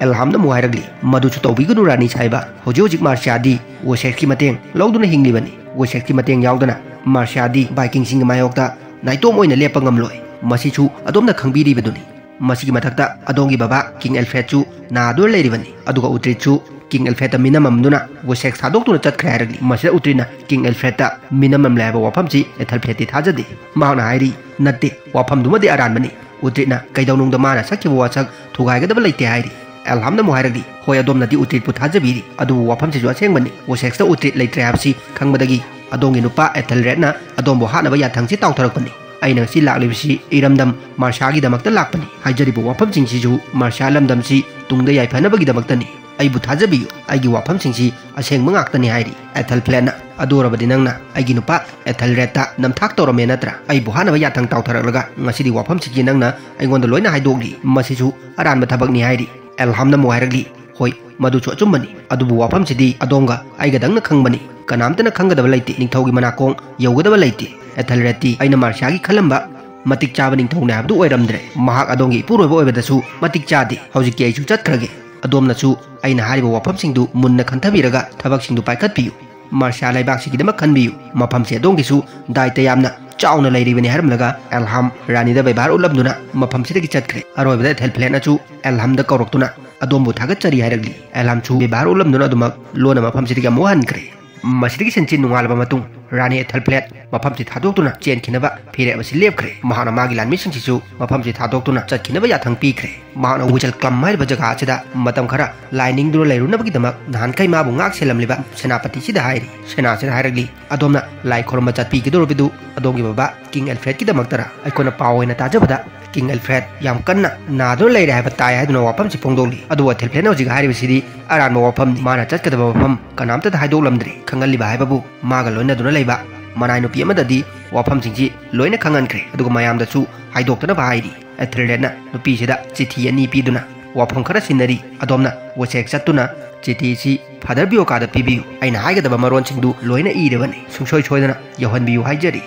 ꯑꯦꯜꯍꯥꯝꯅ ꯑꯃꯨꯛ ꯍꯥꯏꯔꯛꯂꯤ, "ꯃꯗꯨꯁꯨ ꯇꯧꯕꯤꯒꯅꯨ ꯔꯥꯅꯤ ꯁꯥꯍꯦꯕ, ꯍꯧꯖꯤꯛ ꯍꯧꯖꯤꯛ ꯃꯥꯔꯁꯤꯌꯥꯗꯤ ꯋꯦꯁꯦꯛꯁꯀꯤ ꯃꯇꯦꯡ ꯂꯧꯗꯨꯅ ꯍꯤꯡꯂꯤꯕꯅꯤ, ꯋꯦꯁꯦꯛꯁꯀꯤ ꯃꯇꯦꯡ ꯌꯥꯎꯗꯅ ꯃꯥꯔꯁꯤꯌꯥꯗꯤ ꯚꯥꯏꯀꯤꯡꯁꯤꯡꯒꯤ ꯃꯥꯌꯣꯛꯇ ꯅꯥꯏꯇꯣꯝ ꯑꯣꯏꯅ ꯂꯦꯞꯄ ꯉꯝꯂꯣꯏ, ꯃꯁꯤꯁꯨ ꯑꯗꯣꯝꯅ ꯈꯪꯕꯤꯔꯤꯕꯗꯨꯅꯤ꯫ ꯃꯁꯤꯒꯤ ꯃꯊꯛꯇ ꯑꯗꯣꯝꯒꯤ ꯕꯕꯥ ꯀꯤꯡ ꯑꯦꯜꯐ꯭ꯔꯦꯗꯁꯨ ꯅꯥꯗꯨꯅ ꯂꯩꯔꯤꯕꯅꯤ, ꯑꯗꯨꯒ ꯎꯇ꯭ꯔꯤꯠꯁꯨ ꯀꯤꯡ ꯑꯦꯜꯐ꯭ꯔꯦꯗꯇ ꯃꯤꯅꯝ ꯑꯃꯗꯨꯅ ꯋꯦꯁꯦꯛꯁ ꯊꯥꯗꯣꯛꯇꯨꯅ ꯆꯠꯈ꯭ꯔꯦ" ꯍꯥꯏꯔꯛꯂꯤ꯫ ꯃꯁꯤꯗ ꯎꯇ꯭ꯔꯤꯠꯅ ꯀꯤꯡ ꯑꯦꯜꯐ꯭ꯔꯦꯗꯇ ꯃꯤꯅꯝ ꯑꯃ ꯂꯩ ꯍꯥꯏꯕ ꯋꯥꯐꯝꯁꯤ ꯑꯦꯊꯦꯜꯐ꯭ꯂꯦꯗꯇꯤ ꯊꯥꯖꯗꯦ꯫ ꯃꯍꯥꯛꯅ ꯍꯥꯏꯔꯤ, "ꯅꯠꯇꯦ, ꯋꯥꯐꯝꯗꯨꯃꯗꯤ ꯑꯔꯥꯟꯕꯅꯤ, ꯎꯇ꯭ꯔꯤꯠꯅ ꯀꯩꯗꯧꯅꯨꯡꯗ ꯃꯥꯅ ꯁꯛꯈꯤꯕ ꯋꯥꯁꯛ ꯊꯨꯒꯥꯏꯒꯗꯕ ꯂꯩꯇꯦ ꯍꯥꯏꯔꯤ꯫ ꯑꯦꯜꯍꯥꯝꯅ ꯑꯃꯨꯛ ꯍꯥꯏꯔꯛꯂꯤ, "ꯍꯣꯏ, ꯑꯗꯣꯝꯅꯗꯤ ꯎꯇ꯭ꯔꯤꯠꯄꯨ ꯊꯥꯖꯕꯤꯔꯤ, ꯑꯗꯨꯕꯨ ꯋꯥꯐꯝꯁꯤꯁꯨ ꯑꯁꯦꯡꯕꯅꯤ꯫ ꯋꯦꯁꯦꯛꯁꯇ ꯎꯇ꯭ꯔꯤꯠ ꯂꯩꯇ꯭ꯔꯦ ꯍꯥꯏꯕꯁꯤ ꯈꯪꯕꯗꯒꯤ ꯑꯗꯣꯝꯒꯤ ꯅꯨꯄꯥ ꯑꯦꯊꯦꯜꯔꯦꯗꯅ ꯑꯗꯣꯝꯕꯨ ꯍꯥꯠꯅꯕ ꯌꯥꯊꯪꯁꯤ ꯇꯥꯎꯊꯔꯛꯄꯅꯤ꯫ ꯑꯩꯅ ꯉꯁꯤ ꯂꯥꯛꯂꯤꯕꯁꯤ ꯏꯔꯝꯗꯝ ꯃꯥꯔꯁꯤꯌꯥꯒꯤꯗꯃꯛꯇ ꯂꯥꯛꯄꯅꯤ꯫ ꯍꯥꯏꯖꯔꯤꯕ ꯋꯥꯐꯝꯁꯤꯡꯁꯤꯁꯨ ꯃꯥꯔꯁꯤꯌꯥ ꯂꯝꯗꯝꯁꯤ ꯇꯨꯡꯗ ꯌꯥꯏꯐꯅꯕꯒꯤꯗꯃꯛꯇꯅꯤ꯫ ꯑꯩꯕꯨ ꯊꯥꯖꯕꯤꯌꯨ, ꯑꯩꯒꯤ ꯋꯥꯐꯝꯁꯤꯡꯁꯤ ꯑꯁꯦꯡꯕ ꯉꯥꯛꯇꯅꯤ" ꯍꯥꯏꯔꯤ꯫ ꯑꯦꯊꯦꯜꯐ꯭ꯂꯦꯠꯅ, "ꯑꯗꯨ ꯑꯣꯏꯔꯕꯗꯤ ꯅꯪꯅ ꯑꯩꯒꯤ ꯅꯨꯄꯥ ꯑꯦꯊꯦꯜꯔꯦꯗꯇ ꯅꯝꯊꯥꯛ ꯇꯧꯔꯝꯃꯦ ꯅꯠꯇ꯭ꯔꯥ? ꯑꯩꯕꯨ ꯍꯥꯠꯅꯕ ꯌꯥꯊꯪ ꯇꯥꯎꯊꯔꯛꯂꯒ ꯉꯁꯤꯗꯤ ꯋꯥꯐꯝꯁꯤꯒꯤ ꯅꯪꯅ ꯑꯩꯉꯣꯟꯗ ꯂꯣꯏꯅ ꯍꯥꯏꯗꯣꯛꯂꯤ꯫ ꯃꯁꯤꯁꯨ ꯑꯔꯥꯟꯕ ꯊꯕꯛꯅꯤ" ꯍꯥꯏꯔꯤ꯫ ꯑꯦꯜꯍꯥꯝꯅ ꯑꯃꯨꯛ ꯍꯥꯏꯔꯛꯂꯤ, "ꯍꯣꯏ, ꯃꯗꯨꯁꯨ ꯑꯆꯨꯝꯕꯅꯤ, ꯑꯗꯨꯕꯨ ꯋꯥꯐꯝꯁꯤꯗꯤ ꯑꯗꯣꯝꯒ ꯑꯩꯒꯗꯪꯅ ꯈꯪꯕꯅꯤ꯫ ꯀꯅꯥꯝꯇꯅ ꯈꯪꯒꯗꯕ ꯂꯩꯇꯦ꯫ ꯅꯤꯡꯊꯧꯒꯤ ꯃꯅꯥꯀꯣꯡ ꯌꯧꯒꯗꯕ ꯂꯩꯇꯦ꯫ ꯑꯦꯊꯦꯜꯔꯦꯗꯇꯤ ꯑꯩꯅ ꯃꯥꯔꯁꯤꯌꯥꯒꯤ ꯈꯜꯂꯝꯕ ꯃꯇꯤꯛ ꯆꯥꯕ ꯅꯤꯡꯊꯧꯅꯦ ꯍꯥꯏꯕꯗꯨ ꯑꯣꯏꯔꯝꯗ꯭ꯔꯦ꯫ ꯃꯍꯥꯛ ꯑꯗꯣꯝꯒꯤ ꯏꯄꯨꯔꯣꯏꯕ ꯑꯣꯏꯕꯗꯁꯨ ꯃꯇꯤꯛ ꯆꯥꯗꯦ꯫ ꯍꯧꯖꯤꯛꯇꯤ ꯑꯩꯁꯨ ꯆꯠꯈ꯭ꯔꯒꯦ꯫ ꯑꯗꯣꯝꯅꯁꯨ ꯑꯩꯅ ꯍꯥꯏꯔꯤꯕ ꯋꯥꯐꯝꯁꯤꯡꯗꯨ ꯃꯨꯟꯅ ꯈꯟꯊꯕꯤꯔꯒ ꯊꯕꯛꯁꯤꯡꯗꯨ ꯄꯥꯏꯈꯠꯄꯤꯌꯨ꯫ ꯃꯥꯔꯁꯤꯌꯥ ꯂꯩꯕꯥꯛꯁꯤꯒꯤꯗꯃꯛ ꯈꯟꯕꯤꯌꯨ꯫ ꯃꯐꯝꯁꯤ ꯑꯗꯣꯝꯒꯤꯁꯨ ꯗꯥꯏꯇ ꯌꯥꯝꯅ ꯆꯥꯎꯅ ꯂꯩꯔꯤꯕꯅꯤ" ꯍꯥꯏꯔꯝꯂꯒ ꯑꯦꯜꯍꯥꯝ ꯔꯥꯅꯤꯗ ꯕꯦꯕꯥꯔ ꯎꯠꯂꯝꯗꯨꯅ ꯃꯐꯝꯁꯤꯗꯒꯤ ꯆꯠꯈ꯭ꯔꯦ꯫ ꯑꯔꯣꯏꯕꯗ ꯑꯦꯊꯦꯜꯐ꯭ꯂꯦꯠꯅꯁꯨ ꯑꯦꯜꯍꯥꯝꯗ ꯀꯧꯔꯛꯇꯨꯅ, "ꯑꯗꯣꯝꯕꯨ ꯊꯥꯒꯠꯆꯔꯤ" ꯍꯥꯏꯔꯛꯂꯤ꯫ ꯑꯦꯜꯍꯥꯝꯁꯨ ꯕꯦꯕꯥꯔ ꯎꯠꯂꯝꯗꯨꯅ ꯑꯗꯨꯃꯛ ꯂꯣꯟꯅ ꯃꯐꯝꯁꯤꯗꯒꯤ ꯑꯃꯨꯛ ꯍꯟꯈ꯭ꯔꯦ꯫ ꯃꯁꯤꯗꯒꯤ ꯁꯤꯟꯁꯤ ꯅꯨꯡꯉꯥꯜꯂꯕ ꯃꯇꯨꯡ ꯔꯥꯅꯤ ꯑꯦꯊꯦꯜꯐ꯭ꯂꯦꯠ ꯃꯐꯝꯁꯤ ꯊꯥꯗꯣꯛꯇꯨꯅ ꯆꯦꯟꯈꯤꯅꯕ ꯐꯤꯔꯦꯞ ꯑꯁꯤ ꯂꯦꯞꯈ꯭ꯔꯦ꯫ ꯃꯍꯥꯛꯅ ꯃꯥꯒꯤ ꯂꯥꯟꯃꯤꯁꯤꯡꯁꯤꯁꯨ ꯃꯐꯝꯁꯤ ꯊꯥꯗꯣꯛꯇꯨꯅ ꯆꯠꯈꯤꯅꯕ ꯌꯥꯊꯪ ꯄꯤꯈ꯭ꯔꯦ꯫ ꯃꯍꯥꯛꯅ ꯋꯤꯖꯜ ꯀ꯭ꯂꯝ ꯍꯥꯏꯔꯤꯕ ꯖꯒꯥ ꯑꯁꯤꯗ ꯃꯇꯝ ꯈꯔ ꯂꯥꯏ ꯅꯤꯡꯗꯨꯅ ꯂꯩꯔꯨꯅꯕꯒꯤꯗꯃꯛ ꯅꯍꯥꯟꯈꯩ ꯃꯥꯕꯨ ꯉꯥꯛ ꯁꯦꯜꯂꯝꯂꯤꯕ ꯁꯦꯅꯥꯄꯇꯤꯁꯤꯗ ꯍꯥꯏꯔꯤ꯫ ꯁꯦꯅꯥꯁꯤꯅ ꯍꯥꯏꯔꯛꯂꯤ, "ꯑꯗꯣꯝꯅ ꯂꯥꯏ ꯈꯨꯔꯨꯝꯕ ꯆꯠꯄꯤꯒꯗꯧꯔꯤꯕꯗꯨ ꯑꯗꯣꯝꯒꯤ ꯕꯕꯥ ꯀꯤꯡ ꯑꯦꯜꯐ꯭ꯔꯦꯗꯀꯤꯗꯃꯛꯇꯔ?" ꯑꯩꯈꯣꯏꯅ ꯄꯥꯎ ꯑꯣꯏꯅ ꯇꯥꯖꯕꯗ ꯀꯤꯡ ꯑꯦꯜꯐ꯭ꯔꯦꯗ ꯌꯥꯝ ꯀꯟꯅ ꯅꯥꯗꯨꯅ ꯂꯩꯔꯦ ꯍꯥꯏꯕ ꯇꯥꯏ ꯍꯥꯏꯗꯨꯅ ꯋꯥꯐꯝꯁꯤ ꯐꯣꯡꯗꯣꯛꯂꯤ꯫ ꯑꯗꯨꯕꯨ ꯑꯦꯊꯦꯜꯐ꯭ꯂꯦꯠꯅ ꯍꯧꯖꯤꯛ ꯍꯥꯏꯔꯤꯕꯁꯤꯗꯤ ꯑꯔꯥꯟꯕ ꯋꯥꯐꯝꯅꯤ꯫ ꯃꯥꯅ ꯆꯠꯀꯗꯕ ꯃꯐꯝ ꯀꯅꯥꯝꯇꯗ ꯍꯥꯏꯗꯣꯛꯂꯝꯗ꯭ꯔꯤ꯫ ꯈꯪꯍꯜꯂꯤꯕ ꯍꯥꯏꯕꯕꯨ ꯃꯥꯒ ꯂꯣꯏꯅꯗꯨꯅ ꯂꯩꯕ ꯃꯅꯥꯏ ꯅꯨꯄꯤ ꯑꯃꯗꯗꯤ ꯋꯥꯐꯝꯁꯤꯡꯁꯤ ꯂꯣꯏꯅ ꯈꯪꯍꯟꯈ꯭ꯔꯦ꯫ ꯑꯗꯨꯒ ꯃꯌꯥꯝꯗꯁꯨ ꯍꯥꯏꯗꯣꯛꯇꯅꯕ ꯍꯥꯏꯔꯤ꯫ ꯑꯦꯊꯦꯜꯔꯦꯗꯅ ꯅꯨꯄꯤꯁꯤꯗ ꯆꯤꯊꯤ ꯑꯅꯤ ꯄꯤꯗꯨꯅ ꯋꯥꯐꯝ ꯈꯔ ꯁꯤꯟꯅꯔꯤ꯫ ꯑꯗꯣꯝꯅ ꯋꯦꯁꯦꯛ ꯆꯠꯇꯨꯅ ꯆꯤꯊꯤꯁꯤ ꯐꯥꯗꯔ ꯕꯤꯌꯣꯀꯥꯗ ꯄꯤꯕꯤꯌꯨ꯫ ꯑꯩꯅ ꯍꯥꯏꯒꯗꯕ ꯃꯔꯣꯟꯁꯤꯡꯗꯨ ꯂꯣꯏꯅ ꯏꯔꯕꯅꯤ꯫ ꯁꯨꯡꯁꯣꯏ ꯁꯣꯏꯗꯅ ꯌꯧꯍꯟꯕꯤꯌꯨ ꯍꯥꯏꯖꯔꯤ꯫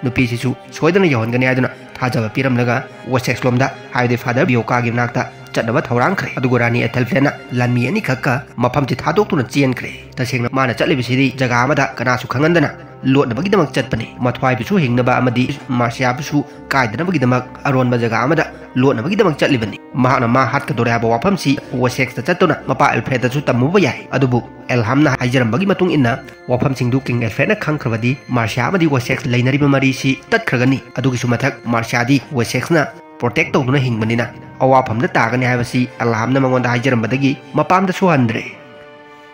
ꯅꯨꯄꯤꯁꯤꯁꯨ ꯁꯣꯏꯗꯅ ꯌꯧꯍꯟꯒꯅꯤ ꯍꯥꯏꯗꯨꯅ ꯊꯥꯖꯕ ꯄꯤꯔꯝꯂꯒ ꯋꯦꯁꯦꯛꯁꯂꯣꯝꯗ, ꯍꯥꯏꯕꯗꯤ ꯐꯥꯗꯔ ꯕꯤꯌꯣꯀꯥꯒꯤ ꯃꯅꯥꯛꯇ ꯆꯠꯅꯕ ꯊꯧꯔꯥꯡꯈ꯭ꯔꯦ꯫ ꯑꯗꯨꯒ ꯔꯥꯅꯤ ꯑꯦꯊꯦꯜꯐ꯭ꯂꯦꯠꯅ ꯂꯥꯟꯃꯤ ꯑꯅꯤꯈꯛꯀ ꯃꯐꯝꯁꯤ ꯊꯥꯗꯣꯛꯇꯨꯅ ꯆꯦꯟꯈ꯭ꯔꯦ꯫ ꯇꯁꯦꯡꯅ ꯃꯥꯅ ꯆꯠꯂꯤꯕꯁꯤꯗꯤ ꯖꯒꯥ ꯑꯃꯗ ꯀꯅꯥꯁꯨ ꯈꯪꯍꯟꯗꯅ ꯂꯣꯠꯅꯕꯒꯤꯗꯃꯛ ꯆꯠꯄꯅꯤ꯫ ꯃꯊ꯭ꯋꯥꯏꯕꯨꯁꯨ ꯍꯤꯡꯅꯕ ꯑꯃꯗꯤ ꯃꯥꯔꯁꯤꯌꯥꯕꯨꯁꯨ ꯀꯥꯏꯗꯅꯕꯒꯤꯗꯃꯛ ꯑꯔꯣꯟꯕ ꯖꯒꯥ ꯑꯃꯗ ꯂꯣꯠꯅꯕꯒꯤꯗꯃꯛ ꯆꯠꯂꯤꯕꯅꯤ꯫ ꯃꯍꯥꯛꯅ ꯃꯥ ꯍꯥꯠꯀꯗꯧꯔꯦ ꯍꯥꯏꯕ ꯋꯥꯐꯝꯁꯤ ꯋꯦꯁꯦꯛꯁꯇ ꯆꯠꯇꯨꯅ ꯃꯄꯥ ꯑꯦꯜꯐ꯭ꯔꯦꯗꯇꯁꯨ ꯇꯝꯃꯨꯕ ꯌꯥꯏ꯫ ꯑꯗꯨꯕꯨ ꯑꯦꯜꯍꯥꯝꯅ ꯍꯥꯏꯖꯔꯝꯕꯒꯤ ꯃꯇꯨꯡ ꯏꯟꯅ ꯋꯥꯐꯝꯁꯤꯡꯗꯨ ꯀꯤꯡ ꯑꯦꯜꯐ꯭ꯔꯦꯗꯅ ꯈꯪꯈ꯭ꯔꯕꯗꯤ ꯃꯥꯔꯁꯤꯌꯥ ꯑꯃꯗꯤ ꯋꯦꯁꯦꯛꯁ ꯂꯩꯅꯔꯤꯕ ꯃꯔꯤꯁꯤ ꯇꯠꯈ꯭ꯔꯒꯅꯤ꯫ ꯑꯗꯨꯒꯤꯁꯨ ꯃꯊꯛ ꯃꯥꯔꯁꯤꯌꯥꯗꯤ ꯋꯦꯁꯦꯛꯁꯅ ꯄ꯭ꯔꯣꯇꯦꯛ ꯇꯧꯗꯨꯅ ꯍꯤꯡꯕꯅꯤꯅ ꯑꯋꯥꯐꯝꯗ ꯇꯥꯒꯅꯤ ꯍꯥꯏꯕꯁꯤ ꯑꯂꯥꯝꯅ ꯃꯉꯣꯟꯗ ꯍꯥꯏꯖꯔꯝꯕꯗꯒꯤ ꯃꯄꯥꯝꯗꯁꯨ ꯍꯟꯗ꯭ꯔꯦ꯫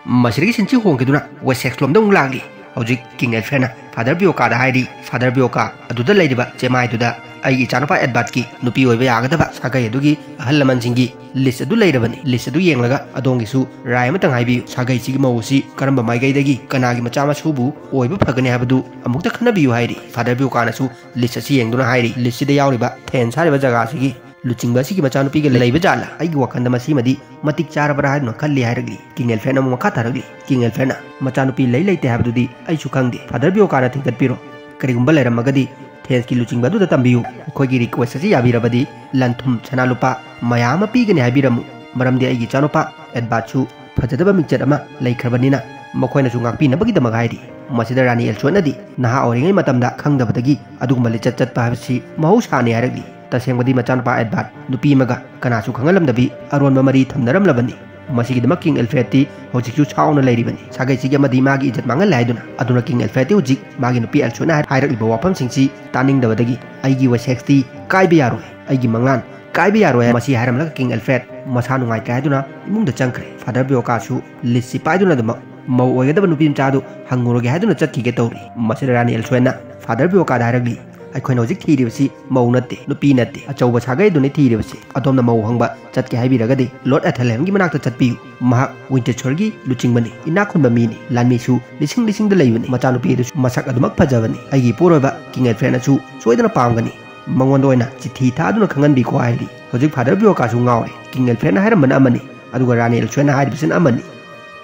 ꯃꯁꯤꯗꯒꯤ ꯁꯤꯟꯁꯤ ꯍꯣꯡꯈꯤꯗꯨꯅ ꯋꯦꯁꯦꯛꯁ ꯂꯣꯝꯗ ꯑꯃꯨꯛ ꯂꯥꯛꯂꯤ꯫ ꯍꯧꯖꯤꯛ ꯀꯤꯡ ꯑꯦꯜꯐ꯭ꯔꯦꯗꯅ ꯐꯥꯗꯔ ꯕꯤꯌꯣꯀꯥꯗ ꯍꯥꯏꯔꯤ, "ꯐꯥꯗꯔ ꯕꯤꯌꯣꯀꯥ, ꯑꯗꯨꯗ ꯂꯩꯔꯤꯕ ꯆꯦꯃꯥꯏꯗꯨꯗ ꯑꯩꯒꯤ ꯏꯆꯥꯅꯨꯄꯥ ꯑꯦꯗꯕꯥꯔꯠꯀꯤ ꯅꯨꯄꯤ ꯑꯣꯏꯕ ꯌꯥꯒꯗꯕ ꯁꯥꯒꯩ ꯑꯗꯨꯒꯤ ꯑꯍꯜ ꯂꯃꯟꯁꯤꯡꯒꯤ ꯂꯤꯁ ꯑꯗꯨ ꯂꯩꯔꯕꯅꯤ꯫ ꯂꯤꯁ ꯑꯗꯨ ꯌꯦꯡꯂꯒ ꯑꯗꯣꯝꯒꯤꯁꯨ ꯔꯥꯏ ꯑꯃꯇꯪ ꯍꯥꯏꯕꯤꯌꯨ꯫ ꯁꯥꯒꯩꯁꯤꯒꯤ ꯃꯧ ꯑꯁꯤ ꯀꯔꯝꯕ ꯃꯥꯏꯀꯩꯗꯒꯤ ꯀꯅꯥꯒꯤ ꯃꯆꯥ ꯃꯁꯨꯕꯨ ꯑꯣꯏꯕ ꯐꯒꯅꯤ ꯍꯥꯏꯕꯗꯨ ꯑꯃꯨꯛꯇ ꯈꯟꯅꯕꯤꯌꯨ" ꯍꯥꯏꯔꯤ꯫ ꯐꯥꯗꯔ ꯕꯤꯌꯣꯀꯥꯅꯁꯨ ꯂꯤꯁ ꯑꯁꯤ ꯌꯦꯡꯗꯨꯅ ꯍꯥꯏꯔꯤ, "ꯂꯤꯁꯁꯤꯗ ꯌꯥꯎꯔꯤꯕ ꯊꯦꯟꯁ ꯍꯥꯏꯔꯤꯕ ꯖꯒꯥ ꯑꯁꯤꯒꯤ ꯂꯨꯆꯤꯡꯕ ꯑꯁꯤꯒꯤ ꯃꯆꯥꯅꯨꯄꯤꯒ ꯂꯩꯕ ꯖꯥꯠꯂꯥ? ꯑꯩꯒꯤ ꯋꯥꯈꯜꯗ ꯃꯁꯤꯃꯗꯤ ꯃꯇꯤꯛ ꯆꯥꯔꯕ꯭ꯔꯥ ꯍꯥꯏꯗꯨꯅ ꯈꯜꯂꯤ" ꯍꯥꯏꯔꯛꯂꯤ꯫ ꯀꯤꯡ ꯑꯦꯜꯐ꯭ꯔꯦꯗꯅ ꯑꯃꯨꯛ ꯃꯈꯥ ꯇꯥꯔꯛꯂꯤ, "ꯀꯤꯡ ꯑꯦꯜꯐ꯭ꯔꯦꯗꯅ ꯃꯆꯥꯅꯨꯄꯤ ꯂꯩ ꯂꯩꯇꯦ ꯍꯥꯏꯕꯗꯨꯗꯤ ꯑꯩꯁꯨ ꯈꯪꯗꯦ꯫ ꯐꯥꯗꯔ ꯕꯤꯌꯣꯀꯥꯅ ꯊꯤꯡꯒꯠꯄꯤꯔꯣ꯫ ꯀꯔꯤꯒꯨꯝꯕ ꯂꯩꯔꯝꯃꯒꯗꯤ ꯊꯦꯟꯁꯀꯤ ꯂꯨꯆꯤꯡꯕ ꯑꯗꯨꯗ ꯇꯝꯕꯤꯌꯨ꯫ ꯑꯩꯈꯣꯏꯒꯤ ꯔꯤꯀ꯭ꯋꯦꯁ ꯑꯁꯤ ꯌꯥꯕꯤꯔꯕꯗꯤ ꯂꯟ ꯊꯨꯝ ꯁꯅꯥ ꯂꯨꯄꯥ ꯃꯌꯥꯝ ꯑꯃ ꯄꯤꯒꯅꯤ ꯍꯥꯏꯕꯤꯔꯝꯃꯨ꯫ ꯃꯔꯝꯗꯤ ꯑꯩꯒꯤ ꯏꯆꯥꯅꯨꯄꯥ ꯑꯦꯗꯕꯥꯔꯠꯁꯨ ꯐꯖꯗꯕ ꯃꯤꯡꯆꯠ ꯑꯃ ꯂꯩꯈ꯭ꯔꯕꯅꯤꯅ ꯃꯈꯣꯏꯅꯁꯨ ꯉꯥꯛꯄꯤꯅꯕꯒꯤꯗꯃꯛ" ꯍꯥꯏꯔꯤ꯫ ꯃꯁꯤꯗ ꯔꯥꯅꯤ ꯑꯦꯜꯁꯣꯏꯅꯗꯤ ꯅꯍꯥ ꯑꯣꯏꯔꯤꯉꯩ ꯃꯇꯝꯗ ꯈꯪꯗꯕꯗꯒꯤ ꯑꯗꯨꯒꯨꯝꯕ ꯂꯤꯆꯠ ꯆꯠꯄ ꯍꯥꯏꯕꯁꯤ ꯃꯍꯧꯁꯥꯅꯤ ꯍꯥꯏꯔꯛꯂꯤ꯫ ꯇꯁꯦꯡꯕꯗꯤ ꯃꯆꯥꯅꯨꯄꯥ ꯑꯦꯗꯕꯥꯔꯠ ꯅꯨꯄꯤ ꯑꯃꯒ ꯀꯅꯥꯁꯨ ꯈꯪꯍꯜꯂꯝꯗꯕꯤ ꯑꯔꯣꯟꯕ ꯃꯔꯤ ꯊꯝꯅꯔꯝꯂꯕꯅꯤ꯫ ꯃꯁꯤꯒꯤꯗꯃꯛ ꯀꯤꯡ ꯑꯦꯜꯐ꯭ꯔꯦꯗꯇꯤ ꯍꯧꯖꯤꯛꯁꯨ ꯁꯥꯎꯅ ꯂꯩꯔꯤꯕꯅꯤ꯫ ꯁꯥꯒꯩꯁꯤꯒꯤ ꯑꯃꯗꯤ ꯃꯥꯒꯤ ꯏꯖꯠ ꯃꯥꯡꯍꯜꯂꯦ ꯍꯥꯏꯗꯨꯅ꯫ ꯑꯗꯨꯅ ꯀꯤꯡ ꯑꯦꯜꯐ꯭ꯔꯦꯗꯇꯤ ꯍꯧꯖꯤꯛ ꯃꯥꯒꯤ ꯅꯨꯄꯤ ꯑꯦꯜꯁꯣꯏꯅ ꯍꯥꯏ-, ꯍꯥꯏꯔꯛꯂꯤꯕ ꯋꯥꯐꯝꯁꯤꯡꯁꯤ ꯇꯥꯅꯤꯡꯗꯕꯗꯒꯤ "ꯑꯩꯒꯤ ꯋꯦꯁꯦꯛꯁꯇꯤ ꯀꯥꯏꯕ ꯌꯥꯔꯣꯏ, ꯑꯩꯒꯤ ꯃꯪꯂꯥꯟ ꯀꯥꯏꯕ ꯌꯥꯔꯣꯏ" ꯍꯥꯏ꯫ ꯃꯁꯤ ꯍꯥꯏꯔꯝꯂꯒ ꯀꯤꯡ ꯑꯦꯜꯐ꯭ꯔꯦꯗ ꯃꯁꯥ ꯅꯨꯡꯉꯥꯏꯇ꯭ꯔꯦ ꯍꯥꯏꯗꯨꯅ ꯏꯃꯨꯡꯗ ꯆꯪꯈ꯭ꯔꯦ꯫ ꯐꯥꯗꯔ ꯕꯤꯌꯣꯀꯥꯁꯨ ꯂꯤꯁꯁꯤ ꯄꯥꯏꯗꯨꯅ ꯑꯗꯨꯃꯛ ꯃꯧ ꯑꯣꯏꯒꯗꯕ ꯅꯨꯄꯤ ꯃꯆꯥꯗꯨ ꯍꯪꯉꯨꯔꯒꯦ ꯍꯥꯏꯗꯨꯅ ꯆꯠꯈꯤꯒꯦ ꯇꯧꯔꯤ꯫ ꯃꯁꯤꯗ ꯔꯥꯅꯤ ꯑꯦꯜꯁꯣꯏꯅ ꯐꯥꯗꯔ ꯕꯤꯌꯣꯀꯥꯗ ꯍꯥꯏꯔꯛꯂꯤ, "ꯑꯩꯈꯣꯏꯅ ꯍꯧꯖꯤꯛ ꯊꯤꯔꯤꯕꯁꯤ ꯃꯧ ꯅꯠꯇꯦ, ꯅꯨꯄꯤ ꯅꯠꯇꯦ, ꯑꯆꯧꯕ ꯁꯥꯒꯩ ꯑꯗꯨꯅꯤ ꯊꯤꯔꯤꯕꯁꯤ꯫ ꯑꯗꯣꯝꯅ ꯃꯧ ꯍꯪꯕ ꯆꯠꯀꯦ ꯍꯥꯏꯕꯤꯔꯒꯗꯤ ꯂꯣꯔꯗ ꯑꯦꯊꯦꯜꯍꯦꯝꯒꯤ ꯃꯅꯥꯛꯇ ꯆꯠꯄꯤꯌꯨ꯫ ꯃꯍꯥꯛ ꯋꯤꯟꯆꯦꯁꯔꯒꯤ ꯂꯨꯆꯤꯡꯕꯅꯤ, ꯏꯅꯥꯛ ꯈꯨꯟꯕ ꯃꯤꯅꯤ, ꯂꯥꯟꯃꯤꯁꯨ ꯂꯤꯁꯤꯡ ꯂꯤꯁꯤꯡꯗ ꯂꯩꯕꯅꯤ꯫ ꯃꯆꯥꯅꯨꯄꯤ ꯑꯗꯨꯁꯨ ꯃꯁꯛ ꯑꯗꯨꯃꯛ ꯐꯖꯕꯅꯤ꯫ ꯑꯩꯒꯤ ꯏꯄꯨꯔꯣꯏꯕ ꯀꯤꯡ ꯑꯦꯜꯐ꯭ꯔꯦꯗꯅꯁꯨ ꯁꯣꯏꯗꯅ ꯄꯥꯝꯒꯅꯤ꯫ ꯃꯉꯣꯟꯗ ꯑꯣꯏꯅ ꯆꯤꯊꯤ ꯊꯥꯗꯨꯅ ꯈꯪꯍꯟꯕꯤꯈꯣ" ꯍꯥꯏꯔꯤ꯫ ꯍꯧꯖꯤꯛ ꯐꯥꯗꯔ ꯕꯤꯌꯣꯀꯥꯁꯨ ꯉꯥꯎꯔꯦ꯫ ꯀꯤꯡ ꯑꯦꯜꯐ꯭ꯔꯦꯗꯅ ꯍꯥꯏꯔꯝꯕꯅ ꯑꯃꯅꯤ, ꯑꯗꯨꯒ ꯔꯥꯅꯤ ꯑꯦꯜꯁꯣꯏꯅ ꯍꯥꯏꯔꯤꯕꯁꯤꯅ ꯑꯃꯅꯤ꯫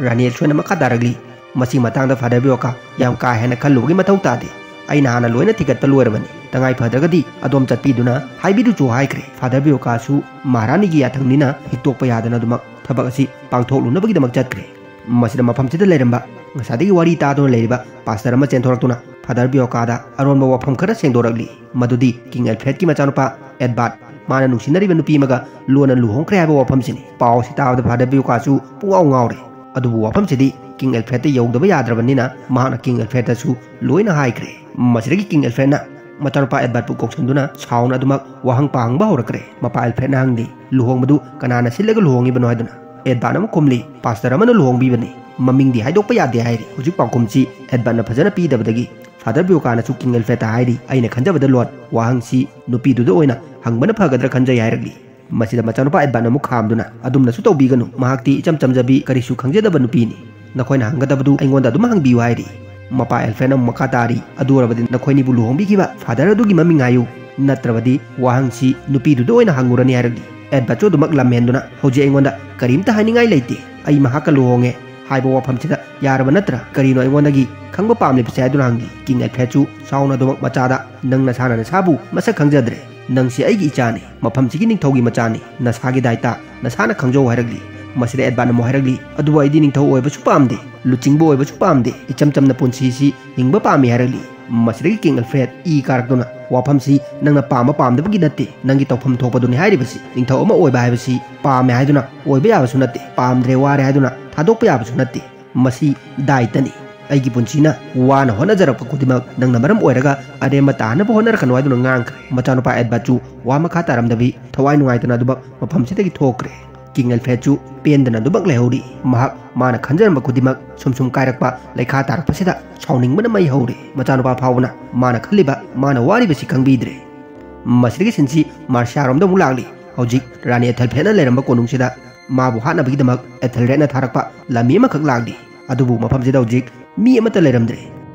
ꯔꯥꯅꯤ ꯑꯦꯜꯁꯣꯏꯅ ꯃꯈꯥ ꯇꯥꯔꯛꯂꯤ, "ꯃꯁꯤꯒꯤ ꯃꯇꯥꯡꯗ ꯐꯥꯗꯔ ꯕꯤꯌꯣꯀꯥ ꯌꯥꯝ ꯀꯥ ꯍꯦꯟꯅ ꯈꯜꯂꯨꯕꯒꯤ ꯃꯊꯧ ꯇꯥꯗꯦ꯫ ꯑꯩꯅ ꯍꯥꯟꯅ ꯂꯣꯏꯅ ꯊꯤꯒꯠꯄ ꯂꯣꯏꯔꯕꯅꯤ꯫ ꯇꯉꯥꯏ ꯐꯗ꯭ꯔꯒꯗꯤ ꯑꯗꯣꯝ ꯆꯠꯄꯤꯗꯨꯅ ꯍꯥꯏꯕꯤꯔꯨꯆꯣ" ꯍꯥꯏꯈ꯭ꯔꯦ꯫ ꯐꯥꯗꯔ ꯕꯤꯌꯣꯀꯥꯁꯨ ꯃꯍꯥꯔꯥꯅꯤꯒꯤ ꯌꯥꯊꯪꯅꯤꯅ ꯍꯤꯛꯇꯣꯛꯄ ꯌꯥꯗꯅ ꯑꯗꯨꯃꯛ ꯊꯕꯛ ꯑꯁꯤ ꯄꯥꯡꯊꯣꯛꯂꯨꯅꯕꯒꯤꯗꯃꯛ ꯆꯠꯈ꯭ꯔꯦ꯫ ꯃꯁꯤꯗ ꯃꯐꯝꯁꯤꯗ ꯂꯩꯔꯝꯕ ꯉꯁꯥꯏꯗꯒꯤ ꯋꯥꯔꯤ ꯇꯥꯗꯨꯅ ꯂꯩꯔꯤꯕ ꯄꯥꯁꯇꯔ ꯑꯃ ꯆꯦꯟꯊꯣꯔꯛꯇꯨꯅ ꯐꯥꯗꯔ ꯕꯤꯌꯣꯀꯥꯗ ꯑꯔꯣꯟꯕ ꯋꯥꯐꯝ ꯈꯔ ꯁꯦꯡꯗꯣꯔꯛꯂꯤ, ꯃꯗꯨꯗꯤ ꯀꯤꯡ ꯑꯦꯜꯐ꯭ꯔꯦꯗꯀꯤ ꯃꯆꯥꯅꯨꯄꯥ ꯑꯦꯗꯕꯥꯔꯠ ꯃꯥꯅ ꯅꯨꯡꯁꯤꯅꯔꯤꯕ ꯅꯨꯄꯤ ꯑꯃꯒ ꯂꯣꯟꯅ ꯂꯨꯍꯣꯡꯈ꯭ꯔꯦ ꯍꯥꯏꯕ ꯋꯥꯐꯝꯁꯤꯅꯤ꯫ ꯄꯥꯎ ꯑꯁꯤ ꯇꯥꯕꯗ ꯐꯥꯗꯔ ꯕꯤꯌꯣꯀꯥꯁꯨ ꯄꯨꯡꯉꯥꯎ ꯉꯥꯎꯔꯦ꯫ ꯑꯗꯨꯕꯨ ꯋꯥꯐꯝꯁꯤꯗꯤ ꯀꯤꯡ ꯑꯦꯜꯐ꯭ꯔꯦꯗꯇ ꯌꯧꯗꯕ ꯌꯥꯗ꯭ꯔꯕꯅꯤꯅ ꯃꯍꯥꯛꯅ ꯀꯤꯡ ꯑꯦꯜꯐ꯭ꯔꯦꯗꯇꯁꯨ ꯂꯣꯏꯅ ꯍꯥꯏꯈ꯭ꯔꯦ꯫ ꯃꯁꯤꯗꯒꯤ ꯀꯤꯡ ꯑꯦꯜꯐ꯭ꯔꯦꯗꯅ ꯃꯆꯥꯅꯨꯄꯥ ꯑꯦꯗꯕꯥꯔꯠꯄꯨ ꯀꯧꯁꯤꯟꯗꯨꯅ ꯁꯥꯎꯅ ꯑꯗꯨꯃꯛ ꯋꯥꯍꯪ ꯄꯥꯍꯪꯕ ꯍꯧꯔꯛꯈ꯭ꯔꯦ꯫ ꯃꯄꯥ ꯑꯦꯜꯐ꯭ꯔꯦꯗꯅ ꯍꯪꯂꯤ, "ꯂꯨꯍꯣꯡꯕꯗꯨ ꯀꯅꯥꯅ ꯁꯤꯜꯂꯒ ꯂꯨꯍꯣꯡꯉꯤꯕꯅꯣ?" ꯍꯥꯏꯗꯨꯅ꯫ ꯑꯦꯗꯕꯥꯔꯠꯅ ꯑꯃꯨꯛ ꯈꯨꯝꯂꯤ, "ꯄꯥꯁꯇꯔ ꯑꯃꯅ ꯂꯨꯍꯣꯡꯕꯤꯕꯅꯤ, ꯃꯃꯤꯡꯗꯤ ꯍꯥꯏꯗꯣꯛꯄ ꯌꯥꯗꯦ" ꯍꯥꯏꯔꯤ꯫ ꯍꯧꯖꯤꯛ ꯄꯥꯎꯈꯨꯝꯁꯤ ꯑꯦꯗꯕꯥꯔꯠꯅ ꯐꯖꯅ ꯄꯤꯗꯕꯗꯒꯤ ꯐꯥꯗꯔ ꯕ꯭ꯌꯨꯀꯥꯅꯁꯨ ꯀꯤꯡ ꯑꯦꯜꯐ꯭ꯔꯦꯗꯇ ꯍꯥꯏꯔꯤ, "ꯑꯩꯅ ꯈꯟꯖꯕꯗ ꯂꯣꯔꯗ, ꯋꯥꯍꯪꯁꯤ ꯅꯨꯄꯤꯗꯨꯗ ꯑꯣꯏꯅ ꯍꯪꯕꯅ ꯐꯒꯗ꯭ꯔꯥ ꯈꯟꯖꯩ" ꯍꯥꯏꯔꯛꯂꯤ꯫ ꯃꯁꯤꯗ ꯃꯆꯥꯅꯨꯄꯥ ꯑꯦꯗꯕꯥꯔꯠꯅ ꯑꯃꯨꯛ ꯈꯥꯝꯗꯨꯅ, "ꯑꯗꯨꯝꯅꯁꯨ ꯇꯧꯕꯤꯒꯅꯨ, ꯃꯍꯥꯛꯇꯤ ꯏꯆꯝ ꯆꯝꯖꯕꯤ, ꯀꯔꯤꯁꯨ ꯈꯪꯖꯗꯕ ꯅꯨꯄꯤꯅꯤ꯫ ꯅꯈꯣꯏꯅ ꯍꯪꯒꯗꯕꯗꯨ ꯑꯩꯉꯣꯟꯗ ꯑꯗꯨꯝ ꯍꯪꯕꯤꯌꯨ" ꯍꯥꯏꯔꯤ꯫ ꯃꯄꯥ ꯑꯦꯜꯐ꯭ꯔꯦꯗꯅ ꯑꯃꯨꯛ ꯃꯈꯥ ꯇꯥꯔꯤ, "ꯑꯗꯨ ꯑꯣꯏꯔꯕꯗꯤ ꯅꯈꯣꯏꯅꯤꯕꯨ ꯂꯨꯍꯣꯡꯕꯤꯈꯤꯕ ꯐꯥꯗꯔ ꯑꯗꯨꯒꯤ ꯃꯃꯤꯡ ꯍꯥꯏꯌꯨ, ꯅꯠꯇ꯭ꯔꯕꯗꯤ ꯋꯥꯍꯪꯁꯤ ꯅꯨꯄꯤꯗꯨꯗ ꯑꯣꯏꯅ ꯍꯪꯉꯨꯔꯅꯤ" ꯍꯥꯏꯔꯛꯂꯤ꯫ ꯑꯦꯗꯕꯥꯔꯠꯁꯨ ꯑꯗꯨꯃꯛ ꯂꯝꯍꯦꯟꯗꯨꯅ, "ꯍꯧꯖꯤꯛ ꯑꯩꯉꯣꯟꯗ ꯀꯔꯤꯝꯇ ꯍꯥꯏꯅꯤꯡꯉꯥꯏ ꯂꯩꯇꯦ, ꯑꯩ ꯃꯍꯥꯛꯀ ꯂꯨꯍꯣꯡꯉꯦ ꯍꯥꯏꯕ ꯋꯥꯐꯝꯁꯤꯗ ꯌꯥꯔꯕ ꯅꯠꯇ꯭ꯔꯥ? ꯀꯔꯤꯅꯣ ꯑꯩꯉꯣꯟꯗꯒꯤ ꯈꯪꯕ ꯄꯥꯝꯂꯤꯕꯁꯦ?" ꯍꯥꯏꯗꯨꯅ ꯍꯪꯂꯤ꯫ ꯀꯤꯡ ꯑꯦꯜꯐ꯭ꯔꯦꯗꯁꯨ ꯁꯥꯎꯅ ꯑꯗꯨꯃꯛ ꯃꯆꯥꯗ, "ꯅꯪ ꯅꯁꯥꯅ ꯅꯁꯥꯕꯨ ꯃꯁꯛ ꯈꯪꯖꯗ꯭ꯔꯦ꯫ ꯅꯪꯁꯤ ꯑꯩꯒꯤ ꯏꯆꯥꯅꯤ, ꯃꯐꯝꯁꯤꯒꯤ ꯅꯤꯡꯊꯧꯒꯤ ꯃꯆꯥꯅꯤ, ꯅꯁꯥꯒꯤ ꯗꯥꯏꯇ ꯅꯁꯥꯅ ꯈꯪꯖꯧ" ꯍꯥꯏꯔꯛꯂꯤ꯫ ꯃꯁꯤꯗ ꯑꯦꯗꯕꯥꯔꯠꯅ ꯑꯃꯨꯛ ꯍꯥꯏꯔꯛꯂꯤ, "ꯑꯗꯨꯕꯨ ꯑꯩꯗꯤ ꯅꯤꯡꯊꯧ ꯑꯣꯏꯕꯁꯨ ꯄꯥꯝꯗꯦ, ꯂꯨꯆꯤꯡꯕ ꯑꯣꯏꯕꯁꯨ ꯄꯥꯝꯗꯦ, ꯏꯆꯝ ꯆꯝꯅ ꯄꯨꯟꯁꯤꯁꯤ ꯍꯤꯡꯕ ꯄꯥꯝꯃꯤ" ꯍꯥꯏꯔꯛꯂꯤ꯫ ꯃꯁꯤꯗꯒꯤ ꯀꯤꯡ ꯑꯦꯜꯐ꯭ꯔꯦꯗ ꯏ ꯀꯥꯔꯛꯇꯨꯅ, "ꯋꯥꯐꯝꯁꯤ ꯅꯪꯅ ꯄꯥꯝꯕ ꯄꯥꯝꯗꯕꯒꯤ ꯅꯠꯇꯦ, ꯅꯪꯒꯤ ꯇꯧꯐꯝ ꯊꯣꯛꯄꯗꯨꯅꯤ ꯍꯥꯏꯔꯤꯕꯁꯤ꯫ ꯅꯤꯡꯊꯧ ꯑꯃ ꯑꯣꯏꯕ ꯍꯥꯏꯕꯁꯤ ꯄꯥꯝꯃꯦ ꯍꯥꯏꯗꯨꯅ ꯑꯣꯏꯕ ꯌꯥꯕꯁꯨ ꯅꯠꯇꯦ, ꯄꯥꯝꯗ꯭ꯔꯦ ꯋꯥꯔꯦ ꯍꯥꯏꯗꯨꯅ ꯊꯥꯗꯣꯛꯄ ꯌꯥꯕꯁꯨ ꯅꯠꯇꯦ꯫ ꯃꯁꯤ ꯗꯥꯏꯇꯅꯤ꯫ ꯑꯩꯒꯤ ꯄꯨꯟꯁꯤꯅ ꯋꯥꯅ ꯍꯣꯠꯅꯖꯔꯛꯄ ꯈꯨꯗꯤꯡꯃꯛ ꯅꯪꯅ ꯃꯔꯝ ꯑꯣꯏꯔꯒ ꯑꯔꯦꯝꯕ ꯇꯥꯍꯟꯅꯕ ꯍꯣꯠꯅꯔꯛꯀꯅꯨ" ꯍꯥꯏꯗꯨꯅ ꯉꯥꯡꯈ꯭ꯔꯦ꯫ ꯃꯆꯥꯅꯨꯄꯥ ꯑꯦꯗꯕꯥꯔꯠꯁꯨ ꯋꯥ ꯃꯈꯥ ꯇꯥꯔꯝꯗꯕꯤ ꯊꯋꯥꯏ ꯅꯨꯡꯉꯥꯏꯇꯅ ꯑꯗꯨꯃꯛ ꯃꯐꯝꯁꯤꯗꯒꯤ ꯊꯣꯛꯈ꯭ꯔꯦ꯫ ꯀꯤꯡ ꯑꯦꯜꯐ꯭ꯔꯦꯗꯁꯨ ꯄꯦꯟꯗꯅ ꯑꯗꯨꯃꯛ ꯂꯩꯍꯧꯔꯤ꯫ ꯃꯍꯥꯛ ꯃꯥꯅ ꯈꯟꯖꯔꯝꯕ ꯈꯨꯗꯤꯡꯃꯛ ꯁꯨꯝ ꯁꯨꯝ ꯀꯥꯏꯔꯛꯄ ꯂꯩꯈꯥ ꯇꯥꯔꯛꯄꯁꯤꯗ ꯁꯥꯎꯅꯤꯡꯕꯅ ꯃꯩ ꯍꯧꯔꯦ꯫ ꯃꯆꯥꯅꯨꯄꯥ ꯐꯥꯎꯕꯅ ꯃꯥꯅ ꯈꯜꯂꯤꯕ, ꯃꯥꯅ ꯋꯥꯔꯤꯕꯁꯤ ꯈꯪꯕꯤꯗ꯭ꯔꯦ꯫ ꯃꯁꯤꯗꯒꯤ ꯁꯤꯟꯁꯤ ꯃꯥꯔꯁꯤꯌꯥꯔꯣꯝꯗ ꯑꯃꯨꯛ ꯂꯥꯛꯂꯤ꯫ ꯍꯧꯖꯤꯛ ꯔꯥꯅꯤ ꯑꯦꯊꯦꯜꯐ꯭ꯔꯦꯗꯅ ꯂꯩꯔꯝꯕ ꯀꯣꯅꯨꯡꯁꯤꯗ ꯃꯥꯕꯨ ꯍꯥꯠꯅꯕꯒꯤꯗꯃꯛ ꯑꯦꯊꯦꯜꯔꯦꯗꯅ ꯊꯥꯔꯛꯄ ꯂꯥꯟꯃꯤ ꯑꯃꯈꯛ ꯂꯥꯛꯂꯤ꯫ ꯑꯗꯨꯕꯨ ꯃꯐꯝꯁꯤꯗ ꯍꯧꯖꯤꯛ ꯃꯤ ꯑꯃꯠꯇ ꯂꯩꯔꯝꯗ꯭ꯔꯦ꯫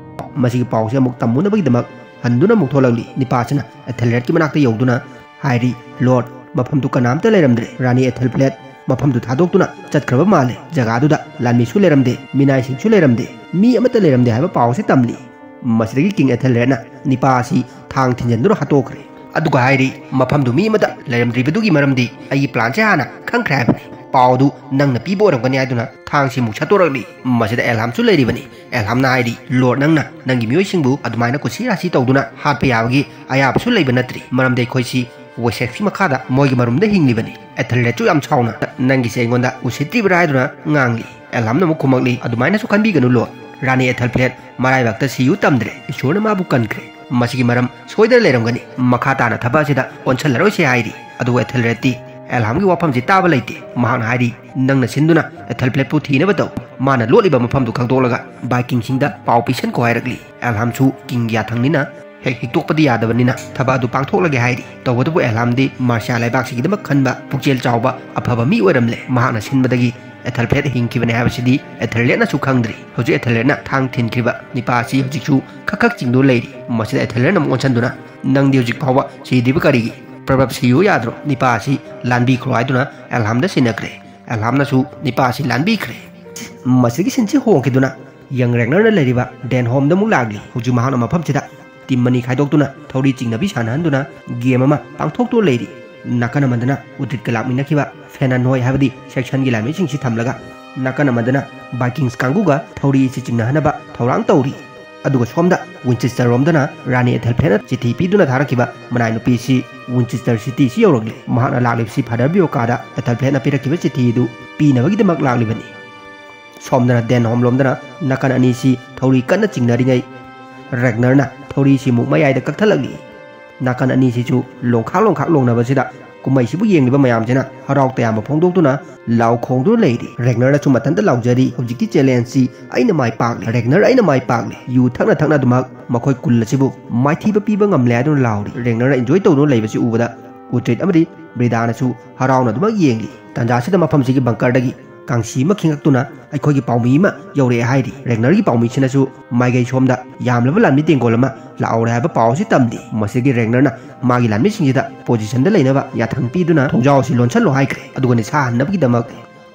ꯃꯁꯤꯒꯤ ꯄꯥꯎꯁꯤ ꯑꯃꯨꯛ ꯇꯝꯃꯨꯅꯕꯒꯤꯗꯃꯛ ꯍꯟꯗꯨꯅ ꯑꯃꯨꯛ ꯊꯣꯛꯂꯛꯂꯤ꯫ ꯅꯤꯄꯥꯁꯤꯅ ꯑꯦꯊꯦꯜꯔꯦꯗꯀꯤ ꯃꯅꯥꯛꯇ ꯌꯧꯗꯨꯅ ꯍꯥꯏꯔꯤ, "ꯂꯣꯔꯗ, ꯃꯐꯝꯗꯨ ꯀꯅꯥꯝꯇ ꯂꯩꯔꯝꯗ꯭ꯔꯦ꯫ ꯔꯥꯅꯤ ꯑꯦꯊꯦꯜꯐ꯭ꯔꯦꯗ ꯃꯐꯝꯗꯨ ꯊꯥꯗꯣꯛꯇꯨꯅ ꯆꯠꯈ꯭ꯔꯕ ꯃꯥꯜꯂꯦ꯫ ꯖꯒꯥꯗꯨꯗ ꯂꯥꯟꯃꯤꯁꯨ ꯂꯩꯔꯝꯗꯦ, ꯃꯤꯅꯥꯏꯁꯤꯡꯁꯨ ꯂꯩꯔꯝꯗꯦ, ꯃꯤ ꯑꯃꯠꯇ ꯂꯩꯔꯝꯗꯦ" ꯍꯥꯏꯕ ꯄꯥꯎ ꯑꯁꯤ ꯇꯝꯂꯤ꯫ ꯃꯁꯤꯗꯒꯤ ꯀꯤꯡ ꯑꯦꯊꯦꯜꯔꯦꯗꯅ ꯅꯤꯄꯥ ꯑꯁꯤ ꯊꯥꯡ ꯊꯤꯟꯖꯤꯟꯗꯨꯅ ꯍꯥꯠꯇꯣꯛꯈ꯭ꯔꯦ꯫ ꯑꯗꯨꯒ ꯍꯥꯏꯔꯤ, "ꯃꯐꯝꯗꯨ ꯃꯤ ꯑꯃꯠꯇ ꯂꯩꯔꯝꯗ꯭ꯔꯤꯕꯗꯨꯒꯤ ꯃꯔꯝꯗꯤ ꯑꯩꯒꯤ ꯄ꯭ꯂꯥꯟꯁꯦ ꯍꯥꯟꯅ ꯈꯪꯈ꯭ꯔꯦ ꯍꯥꯏꯕꯅꯤ꯫ ꯄꯥꯎꯗꯨ ꯅꯪꯅ ꯄꯤꯕ ꯑꯣꯏꯔꯝꯒꯅꯤ" ꯍꯥꯏꯗꯨꯅ ꯊꯥꯡꯁꯤ ꯑꯃꯨꯛ ꯁꯠꯇꯣꯔꯛꯂꯤ꯫ ꯃꯁꯤꯗ ꯑꯦꯜꯍꯥꯝꯁꯨ ꯂꯩꯔꯤꯕꯅꯤ꯫ ꯑꯦꯜꯍꯥꯝꯅ ꯍꯥꯏꯔꯤ, "ꯂꯣꯔꯗ, ꯅꯪꯅ ꯅꯪꯒꯤ ꯃꯤꯑꯣꯏꯁꯤꯡꯕꯨ ꯑꯗꯨꯃꯥꯏꯅ ꯀꯨꯁꯤ ꯔꯥꯁꯤ ꯇꯧꯗꯨꯅ ꯍꯥꯠꯄ ꯌꯥꯕꯒꯤ ꯑꯌꯥꯕꯁꯨ ꯂꯩꯕ ꯅꯠꯇ꯭ꯔꯤ, ꯃꯔꯝꯗꯤ ꯑꯩꯈꯣꯏꯁꯤ ꯋꯦꯁꯦꯛꯁꯀꯤ ꯃꯈꯥꯗ ꯃꯣꯏꯒꯤ ꯃꯔꯨꯝꯗ ꯍꯤꯡꯂꯤꯕꯅꯤ꯫ ꯑꯦꯊꯦꯜꯔꯦꯗꯁꯨ ꯌꯥꯝ ꯁꯥꯎꯅ ꯅꯪꯒꯤꯁꯦ ꯑꯩꯉꯣꯟꯗ ꯎꯁꯤꯠꯇ꯭ꯔꯤꯕ꯭ꯔꯥ?" ꯍꯥꯏꯗꯨꯅ ꯉꯥꯡꯂꯤ꯫ ꯑꯦꯜꯍꯥꯝꯅ ꯑꯃꯨꯛ ꯈꯨꯝꯃꯛꯂꯤ, "ꯑꯗꯨꯃꯥꯏꯅꯁꯨ ꯈꯟꯕꯤꯒꯅꯨ ꯂꯣꯔꯗ꯫ ꯔꯥꯅꯤ ꯑꯦꯊꯦꯜꯐ꯭ꯔꯦꯗ ꯃꯔꯥꯏꯕꯥꯛꯇ ꯁꯤꯌꯨ ꯇꯝꯗ꯭ꯔꯦ, ꯏꯁꯣꯔꯅ ꯃꯥꯕꯨ ꯀꯟꯈ꯭ꯔꯦ꯫ ꯃꯁꯤꯒꯤ ꯃꯔꯝ ꯁꯣꯏꯗꯅ ꯂꯩꯔꯝꯒꯅꯤ꯫ ꯃꯈꯥ ꯇꯥꯅ ꯊꯕꯛ ꯑꯁꯤꯗ ꯑꯣꯟꯁꯤꯜꯂꯔꯣꯏꯁꯦ ꯍꯥꯏꯔꯤ꯫ ꯑꯗꯨꯒ ꯑꯦꯊꯦꯜꯔꯦꯗꯇꯤ ꯑꯦꯜꯍꯥꯝꯒꯤ ꯋꯥꯐꯝꯁꯤ ꯇꯥꯕ ꯂꯩꯇꯦ꯫ ꯃꯍꯥꯛꯅ ꯍꯥꯏꯔꯤ, "ꯅꯪꯅ ꯁꯤꯟꯗꯨꯅ ꯑꯦꯊꯦꯜꯐ꯭ꯂꯦꯠꯄꯨ ꯊꯤꯅꯕ ꯇꯧ꯫ ꯃꯥꯅ ꯂꯣꯠꯂꯤꯕ ꯃꯐꯝꯗꯨ ꯈꯪꯗꯣꯛꯂꯒ ꯚꯥꯏꯀꯤꯡꯁꯤꯡꯗ ꯄꯥꯎ ꯄꯤꯁꯟꯈꯣ" ꯍꯥꯏꯔꯛꯂꯤ꯫ ꯑꯦꯜꯍꯥꯝꯁꯨ ꯀꯤꯡꯒꯤ ꯌꯥꯊꯪꯅꯤꯅ ꯍꯦꯛ ꯍꯤꯛꯇꯣꯛꯄꯗꯤ ꯌꯥꯗꯕꯅꯤꯅ ꯊꯕꯛ ꯑꯗꯨ ꯄꯥꯡꯊꯣꯛꯂꯒꯦ ꯍꯥꯏꯔꯤ꯫ ꯇꯧꯕꯇꯕꯨ ꯑꯦꯜꯍꯥꯝꯗꯤ ꯃꯥꯔꯁꯤꯌꯥ ꯂꯩꯕꯥꯛꯁꯤꯒꯤꯗꯃꯛ ꯈꯟꯕ ꯄꯨꯛꯆꯦꯜ ꯆꯥꯎꯕ ꯑꯐꯕ ꯃꯤ ꯑꯣꯏꯔꯝꯂꯦ꯫ ꯃꯍꯥꯛꯅ ꯁꯤꯟꯕꯗꯒꯤ ꯑꯦꯊꯦꯜꯐ꯭ꯂꯦꯠ ꯍꯤꯡꯈꯤꯕꯅꯦ ꯍꯥꯏꯕꯁꯤꯗꯤ ꯑꯦꯊꯦꯜꯔꯦꯗꯅꯁꯨ ꯈꯪꯗ꯭ꯔꯤ꯫ ꯍꯧꯖꯤꯛ ꯑꯦꯊꯦꯜꯔꯦꯗꯅ ꯊꯥꯡ ꯊꯤꯟꯈ꯭ꯔꯤꯕ ꯅꯤꯄꯥ ꯑꯁꯤ ꯍꯧꯖꯤꯛꯁꯨ ꯈꯛ ꯈꯛ ꯆꯤꯡꯗꯨꯅ ꯂꯩꯔꯤ꯫ ꯃꯁꯤꯗ ꯑꯦꯊꯦꯜꯔꯦꯗꯅ ꯑꯃꯨꯛ ꯑꯣꯟꯁꯤꯟꯗꯨꯅ, "ꯅꯪꯗꯤ ꯍꯧꯖꯤꯛ ꯐꯥꯎꯕ ꯁꯤꯗ꯭ꯔꯤꯕ ꯀꯔꯤꯒꯤ? ꯄ꯭ꯔꯚꯞ ꯁꯤꯌꯨ ꯌꯥꯗ꯭ꯔꯣ? ꯅꯤꯄꯥ ꯑꯁꯤ ꯂꯥꯟꯕꯤꯈ꯭ꯔꯣ" ꯍꯥꯏꯗꯨꯅ ꯑꯦꯜꯍꯥꯝꯗ ꯁꯤꯟꯅꯈ꯭ꯔꯦ꯫ ꯑꯦꯜꯍꯥꯝꯅꯁꯨ ꯅꯤꯄꯥ ꯑꯁꯤ ꯂꯥꯟꯕꯤꯈ꯭ꯔꯦ꯫ ꯃꯁꯤꯗꯒꯤ ꯁꯤꯟꯁꯤ ꯍꯣꯡꯈꯤꯗꯨꯅ ꯌꯪ ꯔꯦꯒꯅꯔꯅ ꯂꯩꯔꯤꯕ ꯗꯦꯟꯍꯣꯝꯗ ꯑꯃꯨꯛ ꯂꯥꯛꯂꯤ꯫ ꯍꯧꯖꯤꯛ ꯃꯍꯥꯛꯅ ꯃꯐꯝꯁꯤꯗ ꯇꯤꯝ ꯑꯅꯤ ꯈꯥꯏꯗꯣꯛꯇꯨꯅ ꯊꯧꯔꯤ ꯆꯤꯡꯅꯕꯤ ꯁꯥꯟꯅꯍꯟꯗꯨꯅ ꯒꯦꯝ ꯑꯃ ꯄꯥꯡꯊꯣꯛꯇꯨꯅ ꯂꯩꯔꯤ꯫ ꯅꯥꯀꯟ ꯑꯃꯗꯅ ꯎꯇ꯭ꯔꯤꯠꯀ ꯂꯥꯛꯃꯤꯟꯅꯈꯤꯕ ꯐꯦꯅꯥꯟꯍꯣꯏ ꯍꯥꯏꯕꯗꯤ ꯁꯦꯛꯁꯟꯒꯤ ꯂꯥꯟꯃꯤꯁꯤꯡꯁꯤ ꯊꯝꯂꯒ ꯅꯥꯀꯟ ꯑꯃꯗꯅ ꯚꯥꯏꯀꯤꯡꯁ ꯀꯥꯡꯕꯨꯒ ꯊꯧꯔꯤ ꯑꯁꯤ ꯆꯤꯡꯅꯍꯟꯅꯕ ꯊꯧꯔꯥꯡ ꯇꯧꯔꯤ꯫ ꯑꯗꯨꯒ ꯁꯣꯝꯗ ꯋꯤꯟꯆꯦꯁꯇꯔ ꯔꯣꯝꯗꯅ ꯔꯥꯅꯤ ꯑꯦꯊꯦꯜꯐ꯭ꯂꯦꯠꯅ ꯆꯤꯊꯤ ꯄꯤꯗꯨꯅ ꯊꯥꯔꯛꯈꯤꯕ ꯃꯅꯥꯏ ꯅꯨꯄꯤꯁꯤ ꯋꯤꯟꯆꯦꯁꯇꯔ ꯁꯤꯇꯤꯁꯤ ꯌꯧꯔꯛꯂꯤ꯫ ꯃꯍꯥꯛꯅ ꯂꯥꯛꯂꯤꯕꯁꯤ ꯐꯥꯗꯔ ꯕꯤꯌꯣꯀꯥꯗ ꯑꯦꯊꯦꯜꯐ꯭ꯂꯦꯠꯅ ꯄꯤꯔꯛꯈꯤꯕ ꯆꯤꯊꯤ ꯑꯗꯨ ꯄꯤꯅꯕꯒꯤꯗꯃꯛ ꯂꯥꯛꯂꯤꯕꯅꯤ꯫ ꯁꯣꯝꯗꯅ ꯗꯦꯟꯍꯣꯝ ꯂꯣꯝꯗꯅ ꯅꯥꯀꯟ ꯑꯅꯤꯁꯤ ꯊꯧꯔꯤ ꯀꯟꯅ ꯆꯤꯡꯅꯔꯤꯉꯩ ꯔꯦꯒꯅꯔꯅ ꯊꯧꯔꯤꯁꯤ ꯑꯃꯨꯛ ꯃꯌꯥꯏꯗ ꯀꯛꯊꯠꯂꯛꯂꯤ꯫ ꯅꯥꯀꯟ ꯑꯅꯤꯁꯤꯁꯨ ꯂꯣꯡꯈꯥꯛ ꯂꯣꯡꯈꯥꯛ ꯂꯣꯡꯅꯕꯁꯤꯗ ꯀꯨꯝꯍꯩꯁꯤꯕꯨ ꯌꯦꯡꯂꯤꯕ ꯃꯌꯥꯝꯁꯤꯅ ꯍꯔꯥꯎ ꯇꯌꯥꯝꯕ ꯐꯣꯡꯗꯣꯛꯇꯨꯅ ꯂꯥꯎ ꯈꯣꯡꯗꯨꯅ ꯂꯩꯔꯤ꯫ ꯔꯦꯒꯅꯔꯅꯁꯨ ꯃꯊꯟꯇ ꯂꯥꯎꯖꯔꯤ, "ꯍꯧꯖꯤꯛꯇꯤ ꯆꯦꯂꯦꯟꯖꯁꯤ ꯑꯩꯅ ꯃꯥꯏ ꯄꯥꯛꯂꯦ, ꯔꯦꯒꯅꯔ ꯑꯩꯅ ꯃꯥꯏ ꯄꯥꯛꯂꯦ꯫ ꯌꯨ ꯊꯛꯅ ꯊꯛꯅ ꯑꯗꯨꯃꯛ ꯃꯈꯣꯏ ꯀꯨꯜ ꯑꯁꯤꯕꯨ ꯃꯥꯏꯊꯤꯕ ꯄꯤꯕ ꯉꯝꯂꯦ" ꯍꯥꯏꯗꯨꯅ ꯂꯥꯎꯔꯤ꯫ ꯔꯦꯒꯅꯔꯅ ꯏꯟꯖꯣꯏ ꯇꯧꯗꯨꯅ ꯂꯩꯕꯁꯤ ꯎꯕꯗ ꯎꯇ꯭ꯔꯤꯠ ꯑꯃꯗꯤ ꯕ꯭ꯔꯤꯗꯥꯅꯁꯨ ꯍꯔꯥꯎꯅ ꯑꯗꯨꯃꯛ ꯌꯦꯡꯂꯤ꯫ ꯇꯥꯟꯖꯥꯁꯤꯗ ꯃꯐꯝꯁꯤꯒꯤ ꯕꯪꯀꯔꯗꯒꯤ ꯀꯥꯡꯁꯤ ꯑꯃ ꯈꯤꯡꯉꯛꯇꯨꯅ ꯑꯩꯈꯣꯏꯒꯤ ꯄꯥꯎꯃꯤ ꯑꯃ ꯌꯧꯔꯛꯑꯦ ꯍꯥꯏꯔꯤ꯫ ꯔꯦꯒꯅꯔꯒꯤ ꯄꯥꯎꯃꯤꯁꯤꯅꯁꯨ ꯃꯥꯏꯀꯩ ꯁꯣꯝꯗ ꯌꯥꯝꯂꯕ ꯂꯥꯟꯃꯤ ꯇꯦꯡꯒꯣꯜ ꯑꯃ ꯂꯥꯛꯍꯧꯔꯦ ꯍꯥꯏꯕ ꯄꯥꯎ ꯑꯁꯤ ꯇꯝꯂꯤ꯫ ꯃꯁꯤꯒꯤ ꯔꯦꯒꯅꯔꯅ ꯃꯥꯒꯤ ꯂꯥꯟꯃꯤꯁꯤꯡꯁꯤꯗ ꯄꯣꯖꯤꯁꯟꯗ ꯂꯩꯅꯕ ꯌꯥꯊꯪ ꯄꯤꯗꯨꯅ ꯊꯣꯡꯖꯥꯎ ꯑꯁꯤ ꯂꯣꯟꯁꯜꯂꯣ ꯍꯥꯏꯈ꯭ꯔꯦ꯫ ꯑꯗꯨꯒ ꯅꯤꯁꯥ ꯍꯟꯅꯕꯒꯤꯗꯃꯛ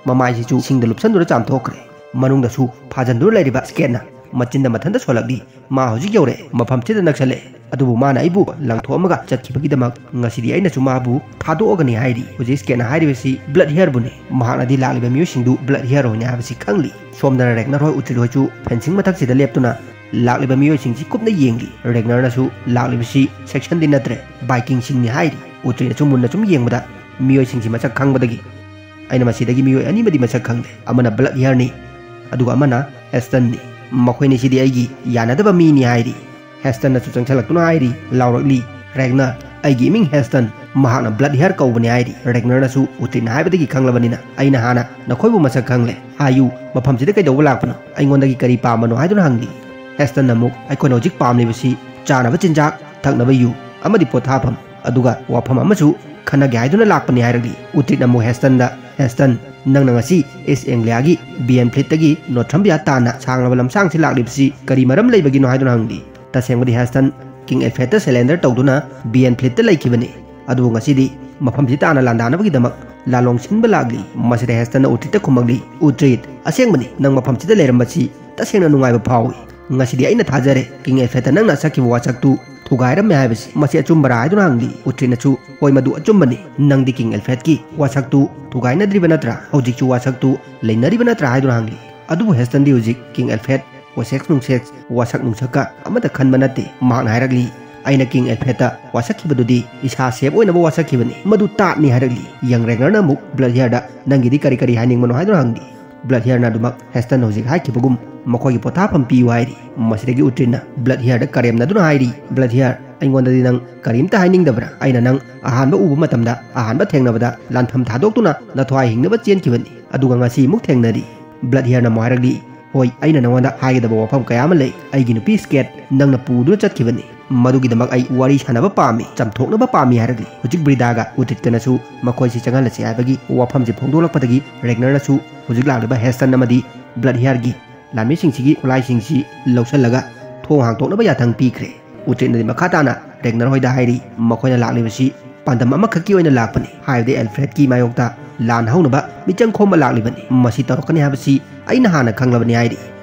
ꯃꯃꯥꯏꯁꯤꯁꯨ ꯏꯁꯤꯡꯗ ꯂꯨꯞꯁꯟꯗꯨꯅ ꯆꯥꯝꯊꯣꯛꯈ꯭ꯔꯦ꯫ ꯃꯅꯨꯡꯗꯁꯨ ꯐꯥꯖꯟꯗꯨꯅ ꯂꯩꯔꯤꯕ ꯁ꯭ꯀꯦꯠꯅ ꯃꯆꯤꯟꯗ ꯃꯊꯟꯇ ꯁꯣꯜꯂꯛꯂꯤ꯫ ꯃꯥ ꯍꯧꯖꯤꯛ ꯌꯧꯔꯛꯑꯦ, ꯃꯐꯝꯁꯤꯗ ꯅꯛꯁꯜꯂꯛꯑꯦ꯫ ꯑꯗꯨꯕꯨ ꯃꯥꯅ ꯑꯩꯕꯨ ꯂꯪꯊꯣꯛꯑꯝꯃꯒ ꯆꯠꯈꯤꯕꯒꯤꯗꯃꯛ ꯉꯁꯤꯗꯤ ꯑꯩꯅꯁꯨ ꯃꯥꯕꯨ ꯊꯥꯗꯣꯛꯑꯒꯅꯤ ꯍꯥꯏꯔꯤ꯫ ꯍꯧꯖꯤꯛ ꯁ꯭ꯀꯦꯠꯅ ꯍꯥꯏꯔꯤꯕꯁꯤ ꯕ꯭ꯂꯠ ꯍꯤꯌꯔꯕꯨꯅꯤ꯫ ꯃꯍꯥꯛꯅꯗꯤ ꯂꯥꯛꯂꯤꯕ ꯃꯤꯑꯣꯏꯁꯤꯡꯗꯨ ꯕ꯭ꯂꯠ ꯍꯤꯌꯔ ꯍꯣꯏꯅꯤ ꯍꯥꯏꯕꯁꯤ ꯈꯪꯂꯤ꯫ ꯁꯣꯝꯗꯅ ꯔꯦꯒꯅꯔ ꯍꯣꯏ ꯎꯇ꯭ꯔꯤꯠ ꯍꯣꯏꯁꯨ ꯐꯦꯟꯁꯤꯡ ꯃꯊꯛꯁꯤꯗ ꯂꯦꯞꯇꯨꯅ ꯂꯥꯛꯂꯤꯕ ꯃꯤꯑꯣꯏꯁꯤꯡꯁꯤ ꯀꯨꯞꯅ ꯌꯦꯡꯂꯤ꯫ ꯔꯦꯒꯅꯔꯅꯁꯨ ꯂꯥꯛꯂꯤꯕꯁꯤ ꯁꯦꯛꯁꯟꯗꯤ ꯅꯠꯇ꯭ꯔꯦ, ꯚꯥꯏꯀꯤꯡꯁꯤꯡꯅꯤ ꯍꯥꯏꯔꯤ꯫ ꯎꯇ꯭ꯔꯤꯠꯅꯁꯨ ꯃꯨꯟꯅ ꯁꯨꯝ ꯌꯦꯡꯕꯗ ꯃꯤꯑꯣꯏꯁꯤꯡꯁꯤ ꯃꯁꯛ ꯈꯪꯕꯗꯒꯤ ꯑꯩꯅ ꯃꯁꯤꯗꯒꯤ ꯃꯤꯑꯣꯏ ꯑꯅꯤꯃꯗꯤ ꯃꯁꯛ ꯈꯪꯂꯦ꯫ ꯑꯃꯅ ꯕ꯭ꯂꯠ ꯍꯤꯌꯔꯅꯤ, ꯑꯗꯨꯒ ꯑꯃꯅ ꯑꯦꯁꯇꯟꯅꯤ꯫ ꯃꯈꯣꯏꯅꯤꯁꯤꯗꯤ ꯑꯩꯒꯤ ꯌꯥꯅꯗꯕ ꯃꯤꯅꯤ ꯍꯥꯏꯔꯤ꯫ ꯍꯦꯁꯇꯟꯅꯁꯨ ꯆꯪꯁꯤꯜꯂꯛꯇꯨꯅ ꯍꯥꯏꯔꯤ, ꯂꯥꯎꯔꯛꯂꯤ, "ꯔꯦꯒꯅꯔ, ꯑꯩꯒꯤ ꯏꯃꯤꯡ ꯍꯦꯁꯇꯟ, ꯃꯍꯥꯛꯅ ꯕ꯭ꯂꯠ ꯍꯤꯌꯔ ꯀꯧꯕꯅꯤ" ꯍꯥꯏꯔꯤ꯫ ꯔꯦꯒꯅꯔꯅꯁꯨ ꯎꯇ꯭ꯔꯤꯠꯅ ꯍꯥꯏꯕꯗꯒꯤ ꯈꯪꯂꯕꯅꯤꯅ, "ꯑꯩꯅ ꯍꯥꯟꯅ ꯅꯈꯣꯏꯕꯨ ꯃꯁꯛ ꯈꯪꯂꯦ꯫ ꯍꯥꯏꯌꯨ, ꯃꯐꯝꯁꯤꯗ ꯀꯩꯗꯧꯕ ꯂꯥꯛꯄꯅꯣ? ꯑꯩꯉꯣꯟꯗꯒꯤ ꯀꯔꯤ ꯄꯥꯝꯕꯅꯣ?" ꯍꯥꯏꯗꯨꯅ ꯍꯪꯂꯤ꯫ ꯍꯦꯁꯇꯟꯅ ꯑꯃꯨꯛ, "ꯑꯩꯈꯣꯏꯅ ꯍꯧꯖꯤꯛ ꯄꯥꯝꯂꯤꯕꯁꯤ ꯆꯥꯅꯕ ꯆꯤꯟꯖꯥꯛ, ꯊꯛꯅꯕ ꯌꯨ ꯑꯃꯗꯤ ꯄꯣꯊꯥꯐꯝ, ꯑꯗꯨꯒ ꯋꯥꯐꯝ ꯑꯃꯁꯨ ꯈꯟꯅꯒꯦ ꯍꯥꯏꯗꯨꯅ ꯂꯥꯛꯄꯅꯤ" ꯍꯥꯏꯔꯛꯂꯤ꯫ ꯎꯇ꯭ꯔꯤꯠꯅ ꯑꯃꯨꯛ ꯍꯦꯁꯇꯟꯗ, "ꯍꯦꯁꯇꯟ, ꯅꯪꯅ ꯉꯁꯤ ꯏꯁ ꯑꯦꯡꯂꯤꯌꯥꯒꯤ ꯕꯤꯌꯟ ꯐ꯭ꯂꯤꯠꯇꯒꯤ ꯅꯣꯊ꯭ꯔꯝꯕꯤꯌꯥ ꯇꯥꯟꯅ ꯁꯥꯡꯂꯕ ꯂꯝꯁꯥꯡꯁꯤ ꯂꯥꯛꯂꯤꯕꯁꯤ ꯀꯔꯤ ꯃꯔꯝ ꯂꯩꯕꯒꯤꯅꯣ?" ꯍꯥꯏꯗꯨꯅ ꯍꯪꯂꯤ꯫ ꯇꯁꯦꯡꯕꯗꯤ ꯍꯦꯁꯇꯟ ꯀꯤꯡ ꯑꯦꯜꯐ꯭ꯔꯦꯗꯇ ꯁꯦꯂꯦꯟꯗꯔ ꯇꯧꯗꯨꯅ ꯕꯤꯌꯟ ꯐ꯭ꯂꯤꯠꯇ ꯂꯩꯈꯤꯕꯅꯤ꯫ ꯑꯗꯨꯕꯨ ꯉꯁꯤꯗꯤ ꯃꯐꯝꯁꯤ ꯇꯥꯟꯅ ꯂꯥꯟꯗꯥꯅꯕꯒꯤꯗꯃꯛ ꯂꯥꯂꯣꯡ ꯁꯤꯟꯕ ꯂꯥꯛꯂꯤ꯫ ꯃꯁꯤꯗ ꯍꯦꯁꯇꯟꯅ ꯎꯇ꯭ꯔꯤꯠꯇ ꯈꯨꯝꯃꯛꯂꯤ, "ꯎꯇ꯭ꯔꯤꯠ, ꯑꯁꯦꯡꯕꯅꯤ, ꯅꯪ ꯃꯐꯝꯁꯤꯗ ꯂꯩꯔꯝꯕꯁꯤ ꯇꯁꯦꯡꯅ ꯅꯨꯡꯉꯥꯏꯕ ꯐꯥꯎꯏ꯫ ꯉꯁꯤꯗꯤ ꯑꯩꯅ ꯊꯥꯖꯔꯦ, ꯀꯤꯡ ꯑꯦꯜꯐ꯭ꯔꯦꯗꯇ ꯅꯪꯅ ꯁꯛꯈꯤꯕ ꯋꯥꯁꯛꯇꯨ ꯊꯨꯒꯥꯏꯔꯝꯃꯦ ꯍꯥꯏꯕꯁꯤ꯫ ꯃꯁꯤ ꯑꯆꯨꯝꯕꯔꯥ?" ꯍꯥꯏꯗꯨꯅ ꯍꯪꯂꯤ꯫ ꯎꯇ꯭ꯔꯤꯠꯅꯁꯨ, "ꯍꯣꯏ, ꯃꯗꯨ ꯑꯆꯨꯝꯕꯅꯤ꯫ ꯅꯪꯗꯤ ꯀꯤꯡ ꯑꯦꯜꯐ꯭ꯔꯦꯗꯀꯤ ꯋꯥꯁꯛꯇꯨ ꯊꯨꯒꯥꯏꯅꯗ꯭ꯔꯤꯕ ꯅꯠꯇ꯭ꯔꯥ? ꯍꯧꯖꯤꯛꯁꯨ ꯋꯥꯁꯛꯇꯨ ꯂꯩꯅꯔꯤꯕ ꯅꯠꯇ꯭ꯔꯥ?" ꯍꯥꯏꯗꯨꯅ ꯍꯪꯂꯤ꯫ ꯑꯗꯨꯕꯨ ꯍꯦꯁꯇꯟꯗꯤ ꯍꯧꯖꯤꯛ ꯀꯤꯡ ꯑꯦꯜꯐ꯭ꯔꯦꯗ ꯋꯥꯁꯦꯛꯁ ꯅꯨꯡꯁꯦꯛꯁ, ꯋꯥꯁꯛ ꯅꯨꯡꯁꯛꯀ ꯑꯃꯠꯇ ꯈꯟꯕ ꯅꯠꯇꯦ꯫ ꯃꯍꯥꯛꯅ ꯍꯥꯏꯔꯛꯂꯤ, "ꯑꯩꯅ ꯀꯤꯡ ꯑꯦꯜꯐ꯭ꯔꯦꯗꯇ ꯋꯥꯁꯛꯈꯤꯕꯗꯨꯗꯤ ꯏꯁꯥ ꯁꯦꯐ ꯑꯣꯏꯅꯕ ꯋꯥꯁꯛꯈꯤꯕꯅꯤ꯫ ꯃꯗꯨ ꯇꯥꯠꯅꯤ" ꯍꯥꯏꯔꯛꯂꯤ꯫ ꯌꯪ ꯔꯦꯒꯅꯔꯅ ꯑꯃꯨꯛ ꯕ꯭ꯂꯠ ꯍꯤꯌꯔꯗ, "ꯅꯪꯒꯤꯗꯤ ꯀꯔꯤ ꯀꯔꯤ ꯍꯥꯏꯅꯤꯡꯕꯅꯣ?" ꯍꯥꯏꯗꯨꯅ ꯍꯪꯂꯤ꯫ ꯕ꯭ꯂꯠ ꯍꯤꯌꯔꯅ ꯑꯗꯨꯃꯛ ꯍꯦꯁꯇꯟ ꯍꯧꯖꯤꯛ ꯍꯥꯏꯈꯤꯕꯒꯨꯝ ꯃꯈꯣꯏꯒꯤ ꯄꯣꯊꯥꯐꯝ ꯄꯤꯌꯨ ꯍꯥꯏꯔꯤ꯫ ꯃꯁꯤꯗꯒꯤ ꯎꯇ꯭ꯔꯤꯟꯅ ꯕ꯭ꯂꯠ ꯍꯤꯌꯔꯗ ꯀꯔꯦꯝꯅꯗꯨꯅ ꯍꯥꯏꯔꯤ, "ꯕ꯭ꯂꯠ ꯍꯤꯌꯔ, ꯑꯩꯉꯣꯟꯗꯗꯤ ꯅꯪ ꯀꯔꯤꯝꯇ ꯍꯥꯏꯅꯤꯡꯗꯕ꯭ꯔꯥ? ꯑꯩꯅ ꯅꯪ ꯑꯍꯥꯟꯕ ꯎꯕ ꯃꯇꯝꯗ, ꯑꯍꯥꯟꯕ ꯊꯦꯡꯅꯕꯗ ꯂꯥꯟꯐꯝ ꯊꯥꯗꯣꯛꯇꯨꯅ ꯅꯊ꯭ꯋꯥꯏ ꯍꯤꯡꯅꯕ ꯆꯦꯟꯈꯤꯕꯅꯤ꯫ ꯑꯗꯨꯒ ꯉꯁꯤ ꯑꯃꯨꯛ ꯊꯦꯡꯅꯔꯤ꯫" ꯕ꯭ꯂꯠ ꯍꯤꯌꯔꯅ ꯑꯃꯨꯛ ꯍꯥꯏꯔꯛꯂꯤ, "ꯍꯣꯏ, ꯑꯩꯅ ꯅꯉꯣꯟꯗ ꯍꯥꯏꯒꯗꯕ ꯋꯥꯐꯝ ꯀꯌꯥ ꯑꯃ ꯂꯩ꯫ ꯑꯩꯒꯤ ꯅꯨꯄꯤ ꯁ꯭ꯀꯦꯠ ꯅꯪꯅ ꯄꯨꯗꯨꯅ ꯆꯠꯈꯤꯕꯅꯤ꯫ ꯃꯗꯨꯒꯤꯗꯃꯛ ꯑꯩ ꯋꯥꯔꯤ ꯁꯥꯟꯅꯕ ꯄꯥꯝꯃꯤ, ꯆꯥꯝꯊꯣꯛꯅꯕ ꯄꯥꯝꯃꯤ" ꯍꯥꯏꯔꯛꯂꯤ꯫ ꯍꯧꯖꯤꯛ ꯕ꯭ꯔꯤꯗꯥꯒ ꯎꯇ꯭ꯔꯤꯠꯀꯅꯁꯨ ꯃꯈꯣꯏꯁꯤ ꯆꯪꯍꯜꯂꯁꯤ ꯍꯥꯏꯕꯒꯤ ꯋꯥꯐꯝꯁꯤ ꯐꯣꯡꯗꯣꯛꯂꯛꯄꯗꯒꯤ ꯔꯦꯒꯅꯔꯅꯁꯨ ꯍꯧꯖꯤꯛ ꯂꯥꯛꯂꯤꯕ ꯍꯦꯁꯇꯟ ꯑꯃꯗꯤ ꯕ꯭ꯂꯠ ꯍꯤꯌꯔꯒꯤ ꯂꯥꯟꯃꯤꯁꯤꯡꯁꯤꯒꯤ ꯈꯨꯠꯂꯥꯏꯁꯤꯡꯁꯤ ꯂꯧꯁꯤꯜꯂꯒ ꯊꯣꯡ ꯍꯥꯡꯗꯣꯛꯅꯕ ꯌꯥꯊꯪ ꯄꯤꯈ꯭ꯔꯦ꯫ ꯎꯇ꯭ꯔꯤꯠꯅꯗꯤ ꯃꯈꯥ ꯇꯥꯅ ꯔꯦꯒꯅꯔ ꯍꯣꯏꯗ ꯍꯥꯏꯔꯤ, ꯃꯈꯣꯏꯅ ꯂꯥꯛꯂꯤꯕꯁꯤ ꯄꯥꯟꯗꯝ ꯑꯃꯈꯛꯀꯤ ꯑꯣꯏꯅ ꯂꯥꯛꯄꯅꯤ, ꯍꯥꯏꯕꯗꯤ ꯑꯦꯜꯐ꯭ꯔꯦꯗꯀꯤ ꯃꯥꯌꯣꯛꯇ ꯂꯥꯟ ꯍꯧꯅꯕ ꯃꯤꯆꯪ ꯈꯣꯝꯕ ꯂꯥꯛꯂꯤꯕꯅꯤ꯫ ꯃꯁꯤ ꯇꯧꯔꯛꯀꯅꯤ ꯍꯥꯏꯕꯁꯤ ꯑꯩꯅ ꯍꯥꯟꯅ ꯈꯪꯂꯕꯅꯤ ꯍꯥꯏꯔꯤ꯫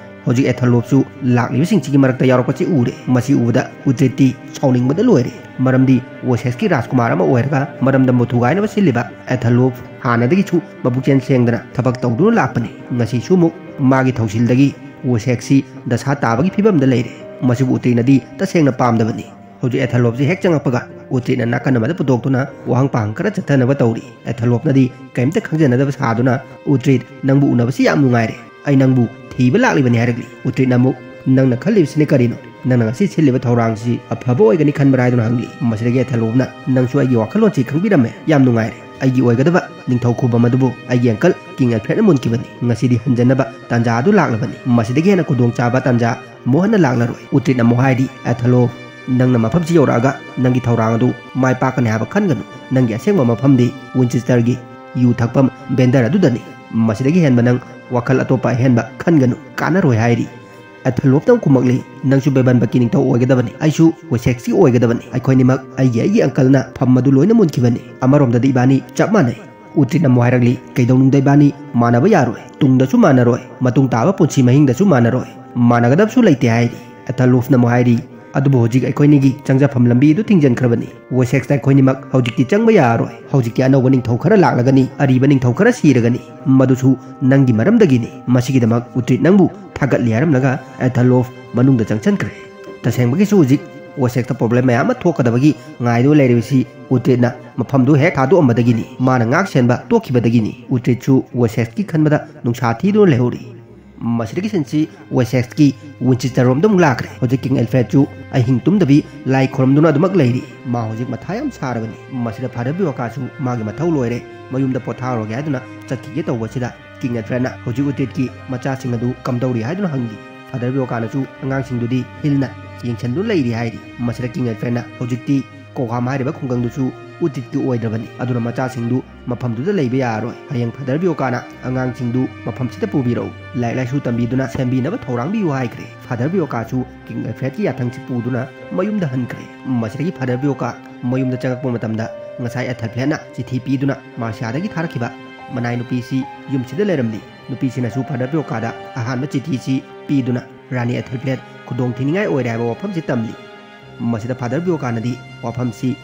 ꯍꯧꯖꯤꯛ ꯑꯦꯊꯂꯣꯞꯁꯨ ꯂꯥꯛꯂꯤꯕꯁꯤꯡꯁꯤꯒꯤ ꯃꯔꯛꯇ ꯌꯥꯎꯔꯛꯄꯁꯤ ꯎꯔꯦ꯫ ꯃꯁꯤ ꯎꯕꯗ ꯎꯇ꯭ꯔꯤꯠꯇꯤ ꯁꯥꯎꯅꯤꯡꯕꯗ ꯂꯣꯏꯔꯦ, ꯃꯔꯝꯗꯤ ꯋꯦꯁꯦꯁꯀꯤ ꯔꯥꯖꯀꯨꯃꯥꯔ ꯑꯃ ꯑꯣꯏꯔꯒ ꯃꯔꯝꯗꯝꯕꯨ ꯊꯨꯒꯥꯏꯅꯕ ꯁꯤꯜꯂꯤꯕ ꯑꯦꯊꯂꯣꯞ ꯍꯥꯟꯅꯗꯒꯤꯁꯨ ꯃꯕꯨꯛꯆꯦꯜ ꯁꯦꯡꯗꯅ ꯊꯕꯛ ꯇꯧꯗꯨꯅ ꯂꯥꯛꯄꯅꯤ꯫ ꯉꯁꯤꯁꯨ ꯑꯃꯨꯛ ꯃꯥꯒꯤ ꯊꯧꯁꯤꯜꯗꯒꯤ ꯋꯦꯁꯦꯛꯁꯤ ꯗꯁꯥ ꯇꯥꯕꯒꯤ ꯐꯤꯕꯝꯗ ꯂꯩꯔꯦ꯫ ꯃꯁꯤꯕꯨ ꯎꯇ꯭ꯔꯤꯠꯅꯗꯤ ꯇꯁꯦꯡꯅ ꯄꯥꯝꯗꯕꯅꯤ꯫ ꯍꯧꯖꯤꯛ ꯑꯦꯊꯂꯣꯞꯁꯤ ꯍꯦꯛ ꯆꯪꯉꯛꯄꯒ ꯎꯇ꯭ꯔꯤꯠꯅ ꯅꯥꯀꯟ ꯑꯃꯗ ꯄꯨꯊꯣꯛꯇꯨꯅ ꯋꯥꯍꯪ ꯄꯥꯍꯪ ꯈꯔ ꯆꯠꯊꯅꯕ ꯇꯧꯔꯤ꯫ ꯑꯦꯊꯂꯣꯞꯅꯗꯤ ꯀꯔꯤꯝꯇ ꯈꯪꯖꯅꯗꯕ ꯁꯥꯗꯨꯅ, "ꯎꯇ꯭ꯔꯤꯠ, ꯅꯪꯕꯨ ꯎꯅꯕꯁꯤ ꯌꯥꯝ ꯅꯨꯡꯉꯥꯏꯔꯦ꯫ ꯑꯩ ꯅꯪꯕꯨ ꯊꯤꯕ ꯂꯥꯛꯂꯤꯕꯅꯤ" ꯍꯥꯏꯔꯛꯂꯤ꯫ ꯎꯇ꯭ꯔꯤꯠꯅ ꯑꯃꯨꯛ, "ꯅꯪꯅ ꯈꯜꯂꯤꯕꯁꯤꯅ ꯀꯔꯤꯅꯣ? "ꯅꯪꯅ ꯉꯁꯤ ꯁꯤꯜꯂꯤꯕ ꯊꯧꯔꯥꯡꯁꯤ ꯑꯐꯕ ꯑꯣꯏꯒꯅꯤ ꯈꯟꯕ꯭ꯔꯥ?" ꯍꯥꯏꯗꯨꯅ ꯍꯪꯂꯤ꯫ ꯃꯁꯤꯗꯒꯤ ꯑꯦꯊꯂꯣꯞꯅ, "ꯅꯪꯁꯨ ꯑꯩꯒꯤ ꯋꯥꯈꯜꯂꯣꯟꯁꯤ ꯈꯪꯕꯤꯔꯝꯃꯦ, ꯌꯥꯝ ꯅꯨꯡꯉꯥꯏꯔꯦ꯫ ꯑꯩꯒꯤ ꯑꯣꯏꯒꯗꯕ ꯅꯤꯡꯊꯧ ꯈꯨꯕꯝ ꯑꯗꯨꯕꯨ ꯑꯩꯒꯤ ꯑꯪꯀꯜ ꯀꯤꯡ ꯑꯦꯜꯐ꯭ꯔꯦꯗꯅ ꯃꯨꯟꯈꯤꯕꯅꯤ꯫ ꯉꯁꯤꯗꯤ ꯍꯟꯖꯅꯕ ꯇꯥꯟꯖꯥ ꯑꯗꯨ ꯂꯥꯛꯂꯕꯅꯤ꯫ ꯃꯁꯤꯗꯒꯤ ꯍꯦꯟꯅ ꯈꯨꯗꯣꯡꯆꯥꯕ ꯇꯥꯟꯖꯥ ꯑꯃꯨꯛ ꯍꯟꯅ ꯂꯥꯛꯂꯔꯣꯏ꯫" ꯎꯇ꯭ꯔꯤꯠꯅ ꯑꯃꯨꯛ ꯍꯥꯏꯔꯤ, "ꯑꯦꯊꯂꯣꯞ, ꯅꯪꯅ ꯃꯐꯝꯁꯤ ꯌꯧꯔꯛꯑꯒ ꯅꯪꯒꯤ ꯊꯧꯔꯥꯡ ꯑꯗꯨ ꯃꯥꯏ ꯄꯥꯛꯀꯅꯤ ꯍꯥꯏꯕ ꯈꯟꯒꯅꯨ꯫ ꯅꯪꯒꯤ ꯑꯁꯦꯡꯕ ꯃꯐꯝꯗꯤ ꯋꯤꯟꯆꯦꯁꯇꯔꯒꯤ ꯌꯨ ꯊꯛꯐꯝ ꯚꯦꯟꯗꯔ ꯑꯗꯨꯗꯅꯤ꯫ ꯃꯁꯤꯗꯒꯤ ꯍꯦꯟꯕ ꯅꯪ ꯋꯥꯈꯜ ꯑꯇꯣꯞꯄ ꯑꯍꯦꯟꯕ ꯈꯟꯒꯅꯨ, ꯀꯥꯟꯅꯔꯣꯏ" ꯍꯥꯏꯔꯤ꯫ ꯑꯦꯊꯂꯣꯞꯇ ꯑꯃꯨꯛ ꯈꯨꯝꯃꯛꯂꯤ, "ꯅꯪꯁꯨ ꯕꯦꯕꯟꯕꯀꯤ ꯅꯤꯡꯊꯧ ꯑꯣꯏꯒꯗꯕꯅꯤ, ꯑꯩꯁꯨ ꯋꯦꯁꯦꯛꯁꯀꯤ ꯑꯣꯏꯒꯗꯕꯅꯤ꯫ ꯑꯩꯈꯣꯏꯅꯤꯃꯛ ꯑꯩꯒꯤ ꯑꯩꯒꯤ ꯑꯪꯀꯜꯅ ꯐꯝ ꯑꯗꯨ ꯂꯣꯏꯅ ꯃꯨꯟꯈꯤꯕꯅꯤ꯫ ꯑꯃꯔꯣꯝꯗꯗꯤ ꯏꯕꯥꯅꯤ ꯆꯞ ꯃꯥꯟꯅꯩ꯫" ꯎꯇ꯭ꯔꯤꯠꯅ ꯑꯃꯨꯛ ꯍꯥꯏꯔꯛꯂꯤ, "ꯀꯩꯗꯧꯅꯨꯡꯗ ꯏꯕꯥꯅꯤ ꯃꯥꯟꯅꯕ ꯌꯥꯔꯣꯏ, ꯇꯨꯡꯗꯁꯨ ꯃꯥꯟꯅꯔꯣꯏ, ꯃꯇꯨꯡ ꯇꯥꯕ ꯄꯨꯟꯁꯤ ꯃꯍꯤꯡꯗꯁꯨ ꯃꯥꯟꯅꯔꯣꯏ, ꯃꯥꯟꯅꯒꯗꯕꯁꯨ ꯂꯩꯇꯦ" ꯍꯥꯏꯔꯤ꯫ ꯑꯦꯊꯂꯣꯐꯅ ꯑꯃꯨꯛ ꯍꯥꯏꯔꯤ, "ꯑꯗꯨꯕꯨ ꯍꯧꯖꯤꯛ ꯑꯩꯈꯣꯏꯅꯤꯒꯤ ꯆꯪꯖꯐꯝ ꯂꯝꯕꯤ ꯑꯗꯨ ꯊꯤꯡꯖꯤꯟꯈ꯭ꯔꯕꯅꯤ꯫ ꯋꯦꯁꯦꯛꯁꯇ ꯑꯩꯈꯣꯏꯅꯤꯃꯛ ꯍꯧꯖꯤꯛꯇꯤ ꯆꯪꯕ ꯌꯥꯔꯔꯣꯏ꯫ ꯍꯧꯖꯤꯛꯇꯤ ꯑꯅꯧꯕ ꯅꯤꯡꯊꯧ ꯈꯔ ꯂꯥꯛꯂꯒꯅꯤ, ꯑꯔꯤꯕ ꯅꯤꯡꯊꯧ ꯈꯔ ꯁꯤꯔꯒꯅꯤ꯫ ꯃꯗꯨꯁꯨ ꯅꯪꯒꯤ ꯃꯔꯝꯗꯒꯤꯅꯤ꯫ ꯃꯁꯤꯒꯤꯗꯃꯛ ꯎꯇ꯭ꯔꯤꯠ ꯅꯪꯕꯨ ꯊꯥꯒꯠꯂꯤ" ꯍꯥꯏꯔꯝꯂꯒ ꯑꯦꯊꯂꯣꯐ ꯃꯅꯨꯡꯗ ꯆꯪꯁꯤꯟꯈ꯭ꯔꯦ꯫ ꯇꯁꯦꯡꯕꯒꯤꯁꯨ ꯍꯧꯖꯤꯛ ꯋꯦꯁꯦꯛꯁꯇ ꯄ꯭ꯔꯣꯕ꯭ꯂꯦꯝ ꯃꯌꯥꯝ ꯑꯃ ꯊꯣꯛꯀꯗꯕꯒꯤ ꯉꯥꯏꯗꯨꯅ ꯂꯩꯔꯤꯕꯁꯤ ꯎꯇ꯭ꯔꯤꯠꯅ ꯃꯐꯝꯗꯨ ꯍꯦꯛ ꯊꯥꯗꯣꯛꯑꯝꯕꯗꯒꯤꯅꯤ, ꯃꯥꯅ ꯉꯥꯛ ꯁꯦꯟꯕ ꯇꯣꯛꯈꯤꯕꯗꯒꯤꯅꯤ꯫ ꯎꯇ꯭ꯔꯤꯠꯁꯨ ꯋꯦꯁꯦꯛꯁꯀꯤ ꯈꯟꯕꯗ ꯅꯨꯡꯁꯥ ꯊꯤꯗꯨꯅ ꯂꯩꯍꯧꯔꯤ꯫ ꯃꯁꯤꯗꯒꯤ ꯁꯤꯟꯁꯤ ꯋꯦꯁꯦꯛꯁꯀꯤ ꯋꯤꯟꯆꯦꯁꯇꯔ ꯔꯣꯝꯗ ꯑꯃꯨꯛ ꯂꯥꯛꯈ꯭ꯔꯦ꯫ ꯍꯧꯖꯤꯛ ꯀꯤꯡ ꯑꯦꯜꯐ꯭ꯔꯦꯗꯁꯨ ꯑꯍꯤꯡ ꯇꯨꯝꯗꯕꯤ ꯂꯥꯏ ꯈꯨꯔꯨꯝꯗꯨꯅ ꯑꯗꯨꯃꯛ ꯂꯩꯔꯤ꯫ ꯃꯥ ꯍꯧꯖꯤꯛ ꯃꯊꯥ ꯌꯥꯝ ꯁꯥꯔꯕꯅꯤ꯫ ꯃꯁꯤꯗ ꯐꯥꯗꯔ ꯕꯤꯌꯣꯀꯥꯁꯨ ꯃꯥꯒꯤ ꯃꯊꯧ ꯂꯣꯏꯔꯦ, ꯃꯌꯨꯝꯗ ꯄꯣꯊꯥꯔꯨꯔꯒꯦ ꯍꯥꯏꯗꯨꯅ ꯆꯠꯈꯤꯒꯦ ꯇꯧꯕꯁꯤꯗ, ꯀꯤꯡ ꯑꯦꯜꯐ꯭ꯔꯦꯗꯅ ꯍꯧꯖꯤꯛ ꯎꯇ꯭ꯔꯤꯠꯀꯤ ꯃꯆꯥꯁꯤꯡ ꯑꯗꯨ ꯀꯝꯗꯧꯔꯤ ꯍꯥꯏꯗꯨꯅ ꯍꯪꯂꯤ꯫ ꯐꯥꯗꯔ ꯕꯤꯌꯣꯀꯥꯅꯁꯨ ꯑꯉꯥꯡꯁꯤꯡꯗꯨꯗꯤ ꯍꯤꯜꯅ ꯌꯦꯡꯁꯤꯟꯗꯨꯅ ꯂꯩꯔꯤ ꯍꯥꯏꯔꯤ꯫ ꯃꯁꯤꯗ ꯀꯤꯡ ꯑꯦꯜꯐ꯭ꯔꯦꯗꯅ ꯍꯧꯖꯤꯛꯇꯤ ꯀꯣꯒꯥꯝ ꯍꯥꯏꯔꯤꯕ ꯈꯨꯡꯒꯪꯗꯨꯁꯨ ꯎꯇ꯭ꯔꯤꯠꯀꯤ ꯑꯣꯏꯗ꯭ꯔꯕꯅꯤ, ꯑꯗꯨꯅ ꯃꯆꯥꯁꯤꯡꯗꯨ ꯃꯐꯝꯗꯨꯗ ꯂꯩꯕ ꯌꯥꯔꯔꯣꯏ꯫ ꯍꯌꯦꯡ ꯐꯥꯗꯔ ꯕꯤꯌꯣꯀꯥꯅ ꯑꯉꯥꯡꯁꯤꯡꯗꯨ ꯃꯐꯝꯁꯤꯗ ꯄꯨꯕꯤꯔꯛꯎ, ꯂꯥꯏꯔꯤꯛ ꯂꯥꯏꯁꯨ ꯇꯝꯕꯤꯗꯨꯅ ꯁꯦꯝꯕꯤꯅꯕ ꯊꯧꯔꯥꯡꯕꯤꯌꯨ ꯍꯥꯏꯈ꯭ꯔꯦ꯫ ꯐꯥꯗꯔ ꯕꯤꯌꯣꯀꯥꯁꯨ ꯀꯤꯡ ꯑꯦꯜꯐ꯭ꯔꯦꯗꯀꯤ ꯌꯥꯊꯪꯁꯤ ꯄꯨꯗꯨꯅ ꯃꯌꯨꯝꯗ ꯍꯟꯈ꯭ꯔꯦ꯫ ꯃꯁꯤꯗꯒꯤ ꯐꯥꯗꯔ ꯕꯤꯌꯣꯀꯥ ꯃꯌꯨꯝꯗ ꯆꯪꯂꯛꯄ ꯃꯇꯝꯗ ꯉꯁꯥꯏ ꯑꯦꯊꯜꯐ꯭ꯔꯦꯗꯅ ꯆꯤꯊꯤ ꯄꯤꯗꯨꯅ ꯃꯥꯔꯁꯤꯌꯥꯗꯒꯤ ꯊꯥꯔꯛꯈꯤꯕ ꯃꯅꯥꯏ ꯅꯨꯄꯤꯁꯤ ꯌꯨꯝꯁꯤꯗ ꯂꯩꯔꯝꯂꯤ꯫ ꯅꯨꯄꯤꯁꯤꯅꯁꯨ ꯐꯥꯗꯔ ꯕꯤꯌꯣꯀꯥꯗ ꯑꯍꯥꯟꯕ ꯆꯤꯊꯤꯁꯤ ꯄꯤꯗꯨꯅ ꯔꯥꯅꯤ ꯑꯦꯊꯜꯐ꯭ꯔꯦꯗ ꯈꯨꯗꯣꯡ ꯊꯤꯅꯤꯡꯉꯥꯏ ꯑꯣꯏꯔꯦ ꯍꯥꯏꯕ ꯋꯥꯐꯝꯁꯤ ꯇꯝꯂꯤ꯫ ꯃꯁꯤꯗ ꯐꯥꯗꯔ ꯕꯤꯌꯣꯀꯥꯅꯗꯤ ꯋꯥꯐꯝꯁꯤ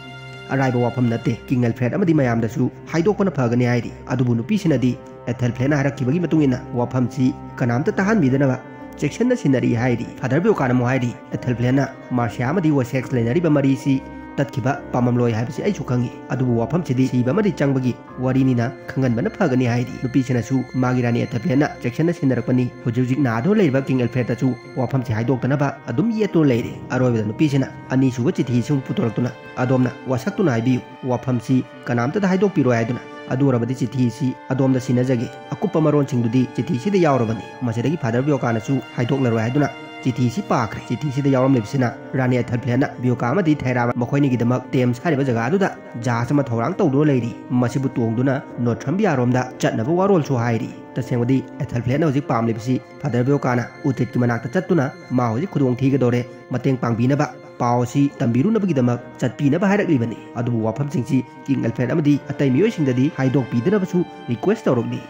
ꯑꯔꯥꯏꯕ ꯋꯥꯐꯝ ꯅꯠꯇꯦ, ꯀꯤꯡ ꯑꯦꯜꯐ꯭ꯔꯦꯗ ꯑꯃꯗꯤ ꯃꯌꯥꯝꯗꯁꯨ ꯍꯥꯏꯗꯣꯛꯄꯅ ꯐꯒꯅꯤ ꯍꯥꯏꯔꯤ꯫ ꯑꯗꯨꯕꯨ ꯅꯨꯄꯤꯁꯤꯅꯗꯤ ꯑꯦꯊꯜꯐ꯭ꯔꯦꯗꯅ ꯍꯥꯏꯔꯛꯈꯤꯕꯒꯤ ꯃꯇꯨꯡ ꯏꯟꯅ ꯋꯥꯐꯝꯁꯤ ꯀꯅꯥꯝꯇ ꯇꯥꯍꯟꯕꯤꯗꯅꯕ ꯆꯦꯛꯁꯤꯟꯅ ꯁꯤꯟꯅꯔꯤ ꯍꯥꯏꯔꯤ꯫ ꯐꯥꯗꯔ ꯕꯤꯌꯣꯀꯥꯅ ꯑꯃꯨꯛ ꯍꯥꯏꯔꯤ, ꯑꯦꯊꯜꯐ꯭ꯔꯦꯗꯅ ꯃꯥꯔꯁꯤꯌꯥ ꯑꯃꯗꯤ ꯋꯦꯁꯦꯛꯁ ꯂꯩꯅꯔꯤꯕ ꯃꯔꯤꯁꯤ ꯇꯠꯈꯤꯕ ꯄꯥꯝꯃꯝꯂꯣꯏ ꯍꯥꯏꯕꯁꯤ ꯑꯩꯁꯨ ꯈꯪꯏ꯫ ꯑꯗꯨꯕꯨ ꯋꯥꯐꯝꯁꯤꯗꯤ ꯁꯤꯕ ꯑꯃꯗꯤ ꯆꯪꯕꯒꯤ ꯋꯥꯔꯤꯅꯤꯅ ꯈꯪꯍꯟꯕꯅ ꯐꯒꯅꯤ ꯍꯥꯏꯔꯤ꯫ ꯅꯨꯄꯤꯁꯤꯅꯁꯨ ꯃꯥꯒꯤ ꯔꯥꯅꯤ ꯑꯦꯊꯦꯜꯐ꯭ꯂꯦꯠꯅ ꯆꯦꯛꯁꯤꯟꯅ ꯁꯤꯟꯅꯔꯛꯄꯅꯤ꯫ ꯍꯧꯖꯤꯛ ꯍꯧꯖꯤꯛ ꯅꯥꯗꯨꯅ ꯂꯩꯔꯤꯕ ꯀꯤꯡ ꯑꯦꯜꯐ꯭ꯔꯦꯗꯇꯁꯨ ꯋꯥꯐꯝꯁꯤ ꯍꯥꯏꯗꯣꯛꯇꯅꯕ ꯑꯗꯨꯝ ꯌꯦꯠꯇꯨꯅ ꯂꯩꯔꯦ꯫ ꯑꯔꯣꯏꯕꯗ ꯅꯨꯄꯤꯁꯤꯅ ꯑꯅꯤꯁꯨꯕ ꯆꯤꯊꯤ ꯑꯁꯤ ꯑꯃꯨꯛ ꯄꯨꯊꯣꯔꯛꯇꯨꯅ, "ꯑꯗꯣꯝꯅ ꯋꯥꯁꯛꯇꯨꯅ ꯍꯥꯏꯕꯤꯌꯨ, ꯋꯥꯐꯝꯁꯤ ꯀꯅꯥꯝꯇꯗ ꯍꯥꯏꯗꯣꯛꯄꯤꯔꯣꯏ" ꯍꯥꯏꯗꯨꯅ꯫ ꯑꯗꯨ ꯑꯣꯏꯔꯕꯗꯤ ꯆꯤꯊꯤꯁꯤ ꯑꯗꯣꯝꯗ ꯁꯤꯟꯅꯖꯒꯦ꯫ ꯑꯀꯨꯞꯄ ꯃꯔꯣꯟꯁꯤꯡꯗꯨꯗꯤ ꯆꯤꯊꯤꯁꯤꯗ ꯌꯥꯎꯔꯕꯅꯤ꯫ ꯃꯁꯤꯗꯒꯤ ꯐꯥꯗꯔ ꯕꯤꯌꯣꯀꯥꯅꯁꯨ ꯍꯥꯏꯗꯣꯛꯂꯔꯣꯏ ꯍꯥꯏꯗꯨꯅ ꯆꯤꯊꯤꯁꯤ ꯄꯥꯈ꯭ꯔꯦ꯫ ꯆꯤꯊꯤꯁꯤꯗ ꯌꯥꯎꯔꯝꯂꯤꯕꯁꯤꯅ ꯔꯥꯅꯤ ꯑꯦꯊꯦꯜꯐ꯭ꯂꯦꯠꯅ ꯕꯤꯌꯣꯀꯥ ꯑꯃꯗꯤ ꯊꯥꯏꯔꯥ ꯃꯈꯣꯏꯅꯤꯒꯤꯗꯃꯛ ꯇꯦꯝꯁ ꯍꯥꯏꯔꯤꯕ ꯖꯒꯥ ꯑꯗꯨꯗ ꯖꯍꯥꯖ ꯑꯃ ꯊꯧꯔꯥꯡ ꯇꯧꯗꯨꯅ ꯂꯩꯔꯤ꯫ ꯃꯁꯤꯕꯨ ꯇꯣꯡꯗꯨꯅ ꯅꯣꯔꯊꯝꯕꯤꯌꯥꯔꯣꯝꯗ ꯆꯠꯅꯕ ꯋꯥꯔꯣꯜꯁꯨ ꯍꯥꯏꯔꯤ꯫ ꯇꯁꯦꯡꯕꯗꯤ ꯑꯦꯊꯦꯜꯐ꯭ꯂꯦꯠꯅ ꯍꯧꯖꯤꯛ ꯄꯥꯝꯂꯤꯕꯁꯤ ꯐꯥꯗꯔ ꯕꯤꯌꯣꯀꯥꯅ ꯎꯇꯤꯠꯀꯤ ꯃꯅꯥꯛꯇ ꯆꯠꯇꯨꯅ ꯃꯥ ꯍꯧꯖꯤꯛ ꯈꯨꯗꯣꯡ ꯊꯤꯒꯗꯧꯔꯦ, ꯃꯇꯦꯡ ꯄꯥꯡꯕꯤꯅꯕ, ꯄꯥꯎ ꯑꯁꯤ ꯇꯝꯕꯤꯔꯨꯅꯕꯒꯤꯗꯃꯛ ꯆꯠꯄꯤꯅꯕ ꯍꯥꯏꯔꯛꯂꯤꯕꯅꯤ꯫ ꯑꯗꯨꯕꯨ ꯋꯥꯐꯝꯁꯤꯡꯁꯤ ꯀꯤꯡ ꯑꯦꯜꯐ꯭ꯔꯦꯗ ꯑꯃꯗꯤ ꯑꯇꯩ ꯃꯤꯑꯣꯏꯁꯤꯡꯗꯗꯤ ꯍꯥꯏꯗꯣꯛꯄꯤꯗꯅꯕꯁꯨ ꯔꯤꯀ꯭ꯋꯦꯁ ꯇꯧꯔꯛꯂꯤ꯫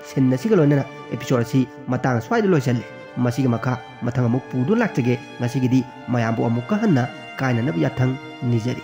ꯁꯤꯟ ꯑꯁꯤꯒ ꯂꯣꯏꯅꯅ ꯑꯦꯄꯤꯁꯣꯗ ꯑꯁꯤ ꯃꯇꯥꯡ ꯁ꯭ꯋꯥꯏꯗ ꯂꯣꯏꯁꯤꯜꯂꯦ꯫ ꯃꯁꯤꯒꯤ ꯃꯈꯥ ꯃꯊꯪ ꯑꯃꯨꯛ ꯄꯨꯗꯨꯅ ꯂꯥꯛꯆꯒꯦ꯫ ꯉꯁꯤꯒꯤꯗꯤ ꯃꯌꯥꯝꯕꯨ ꯑꯃꯨꯛꯀ ꯍꯟꯅ ꯀꯥꯏꯅꯅꯕ ꯌꯥꯊꯪ ꯅꯤꯖꯔꯤ꯫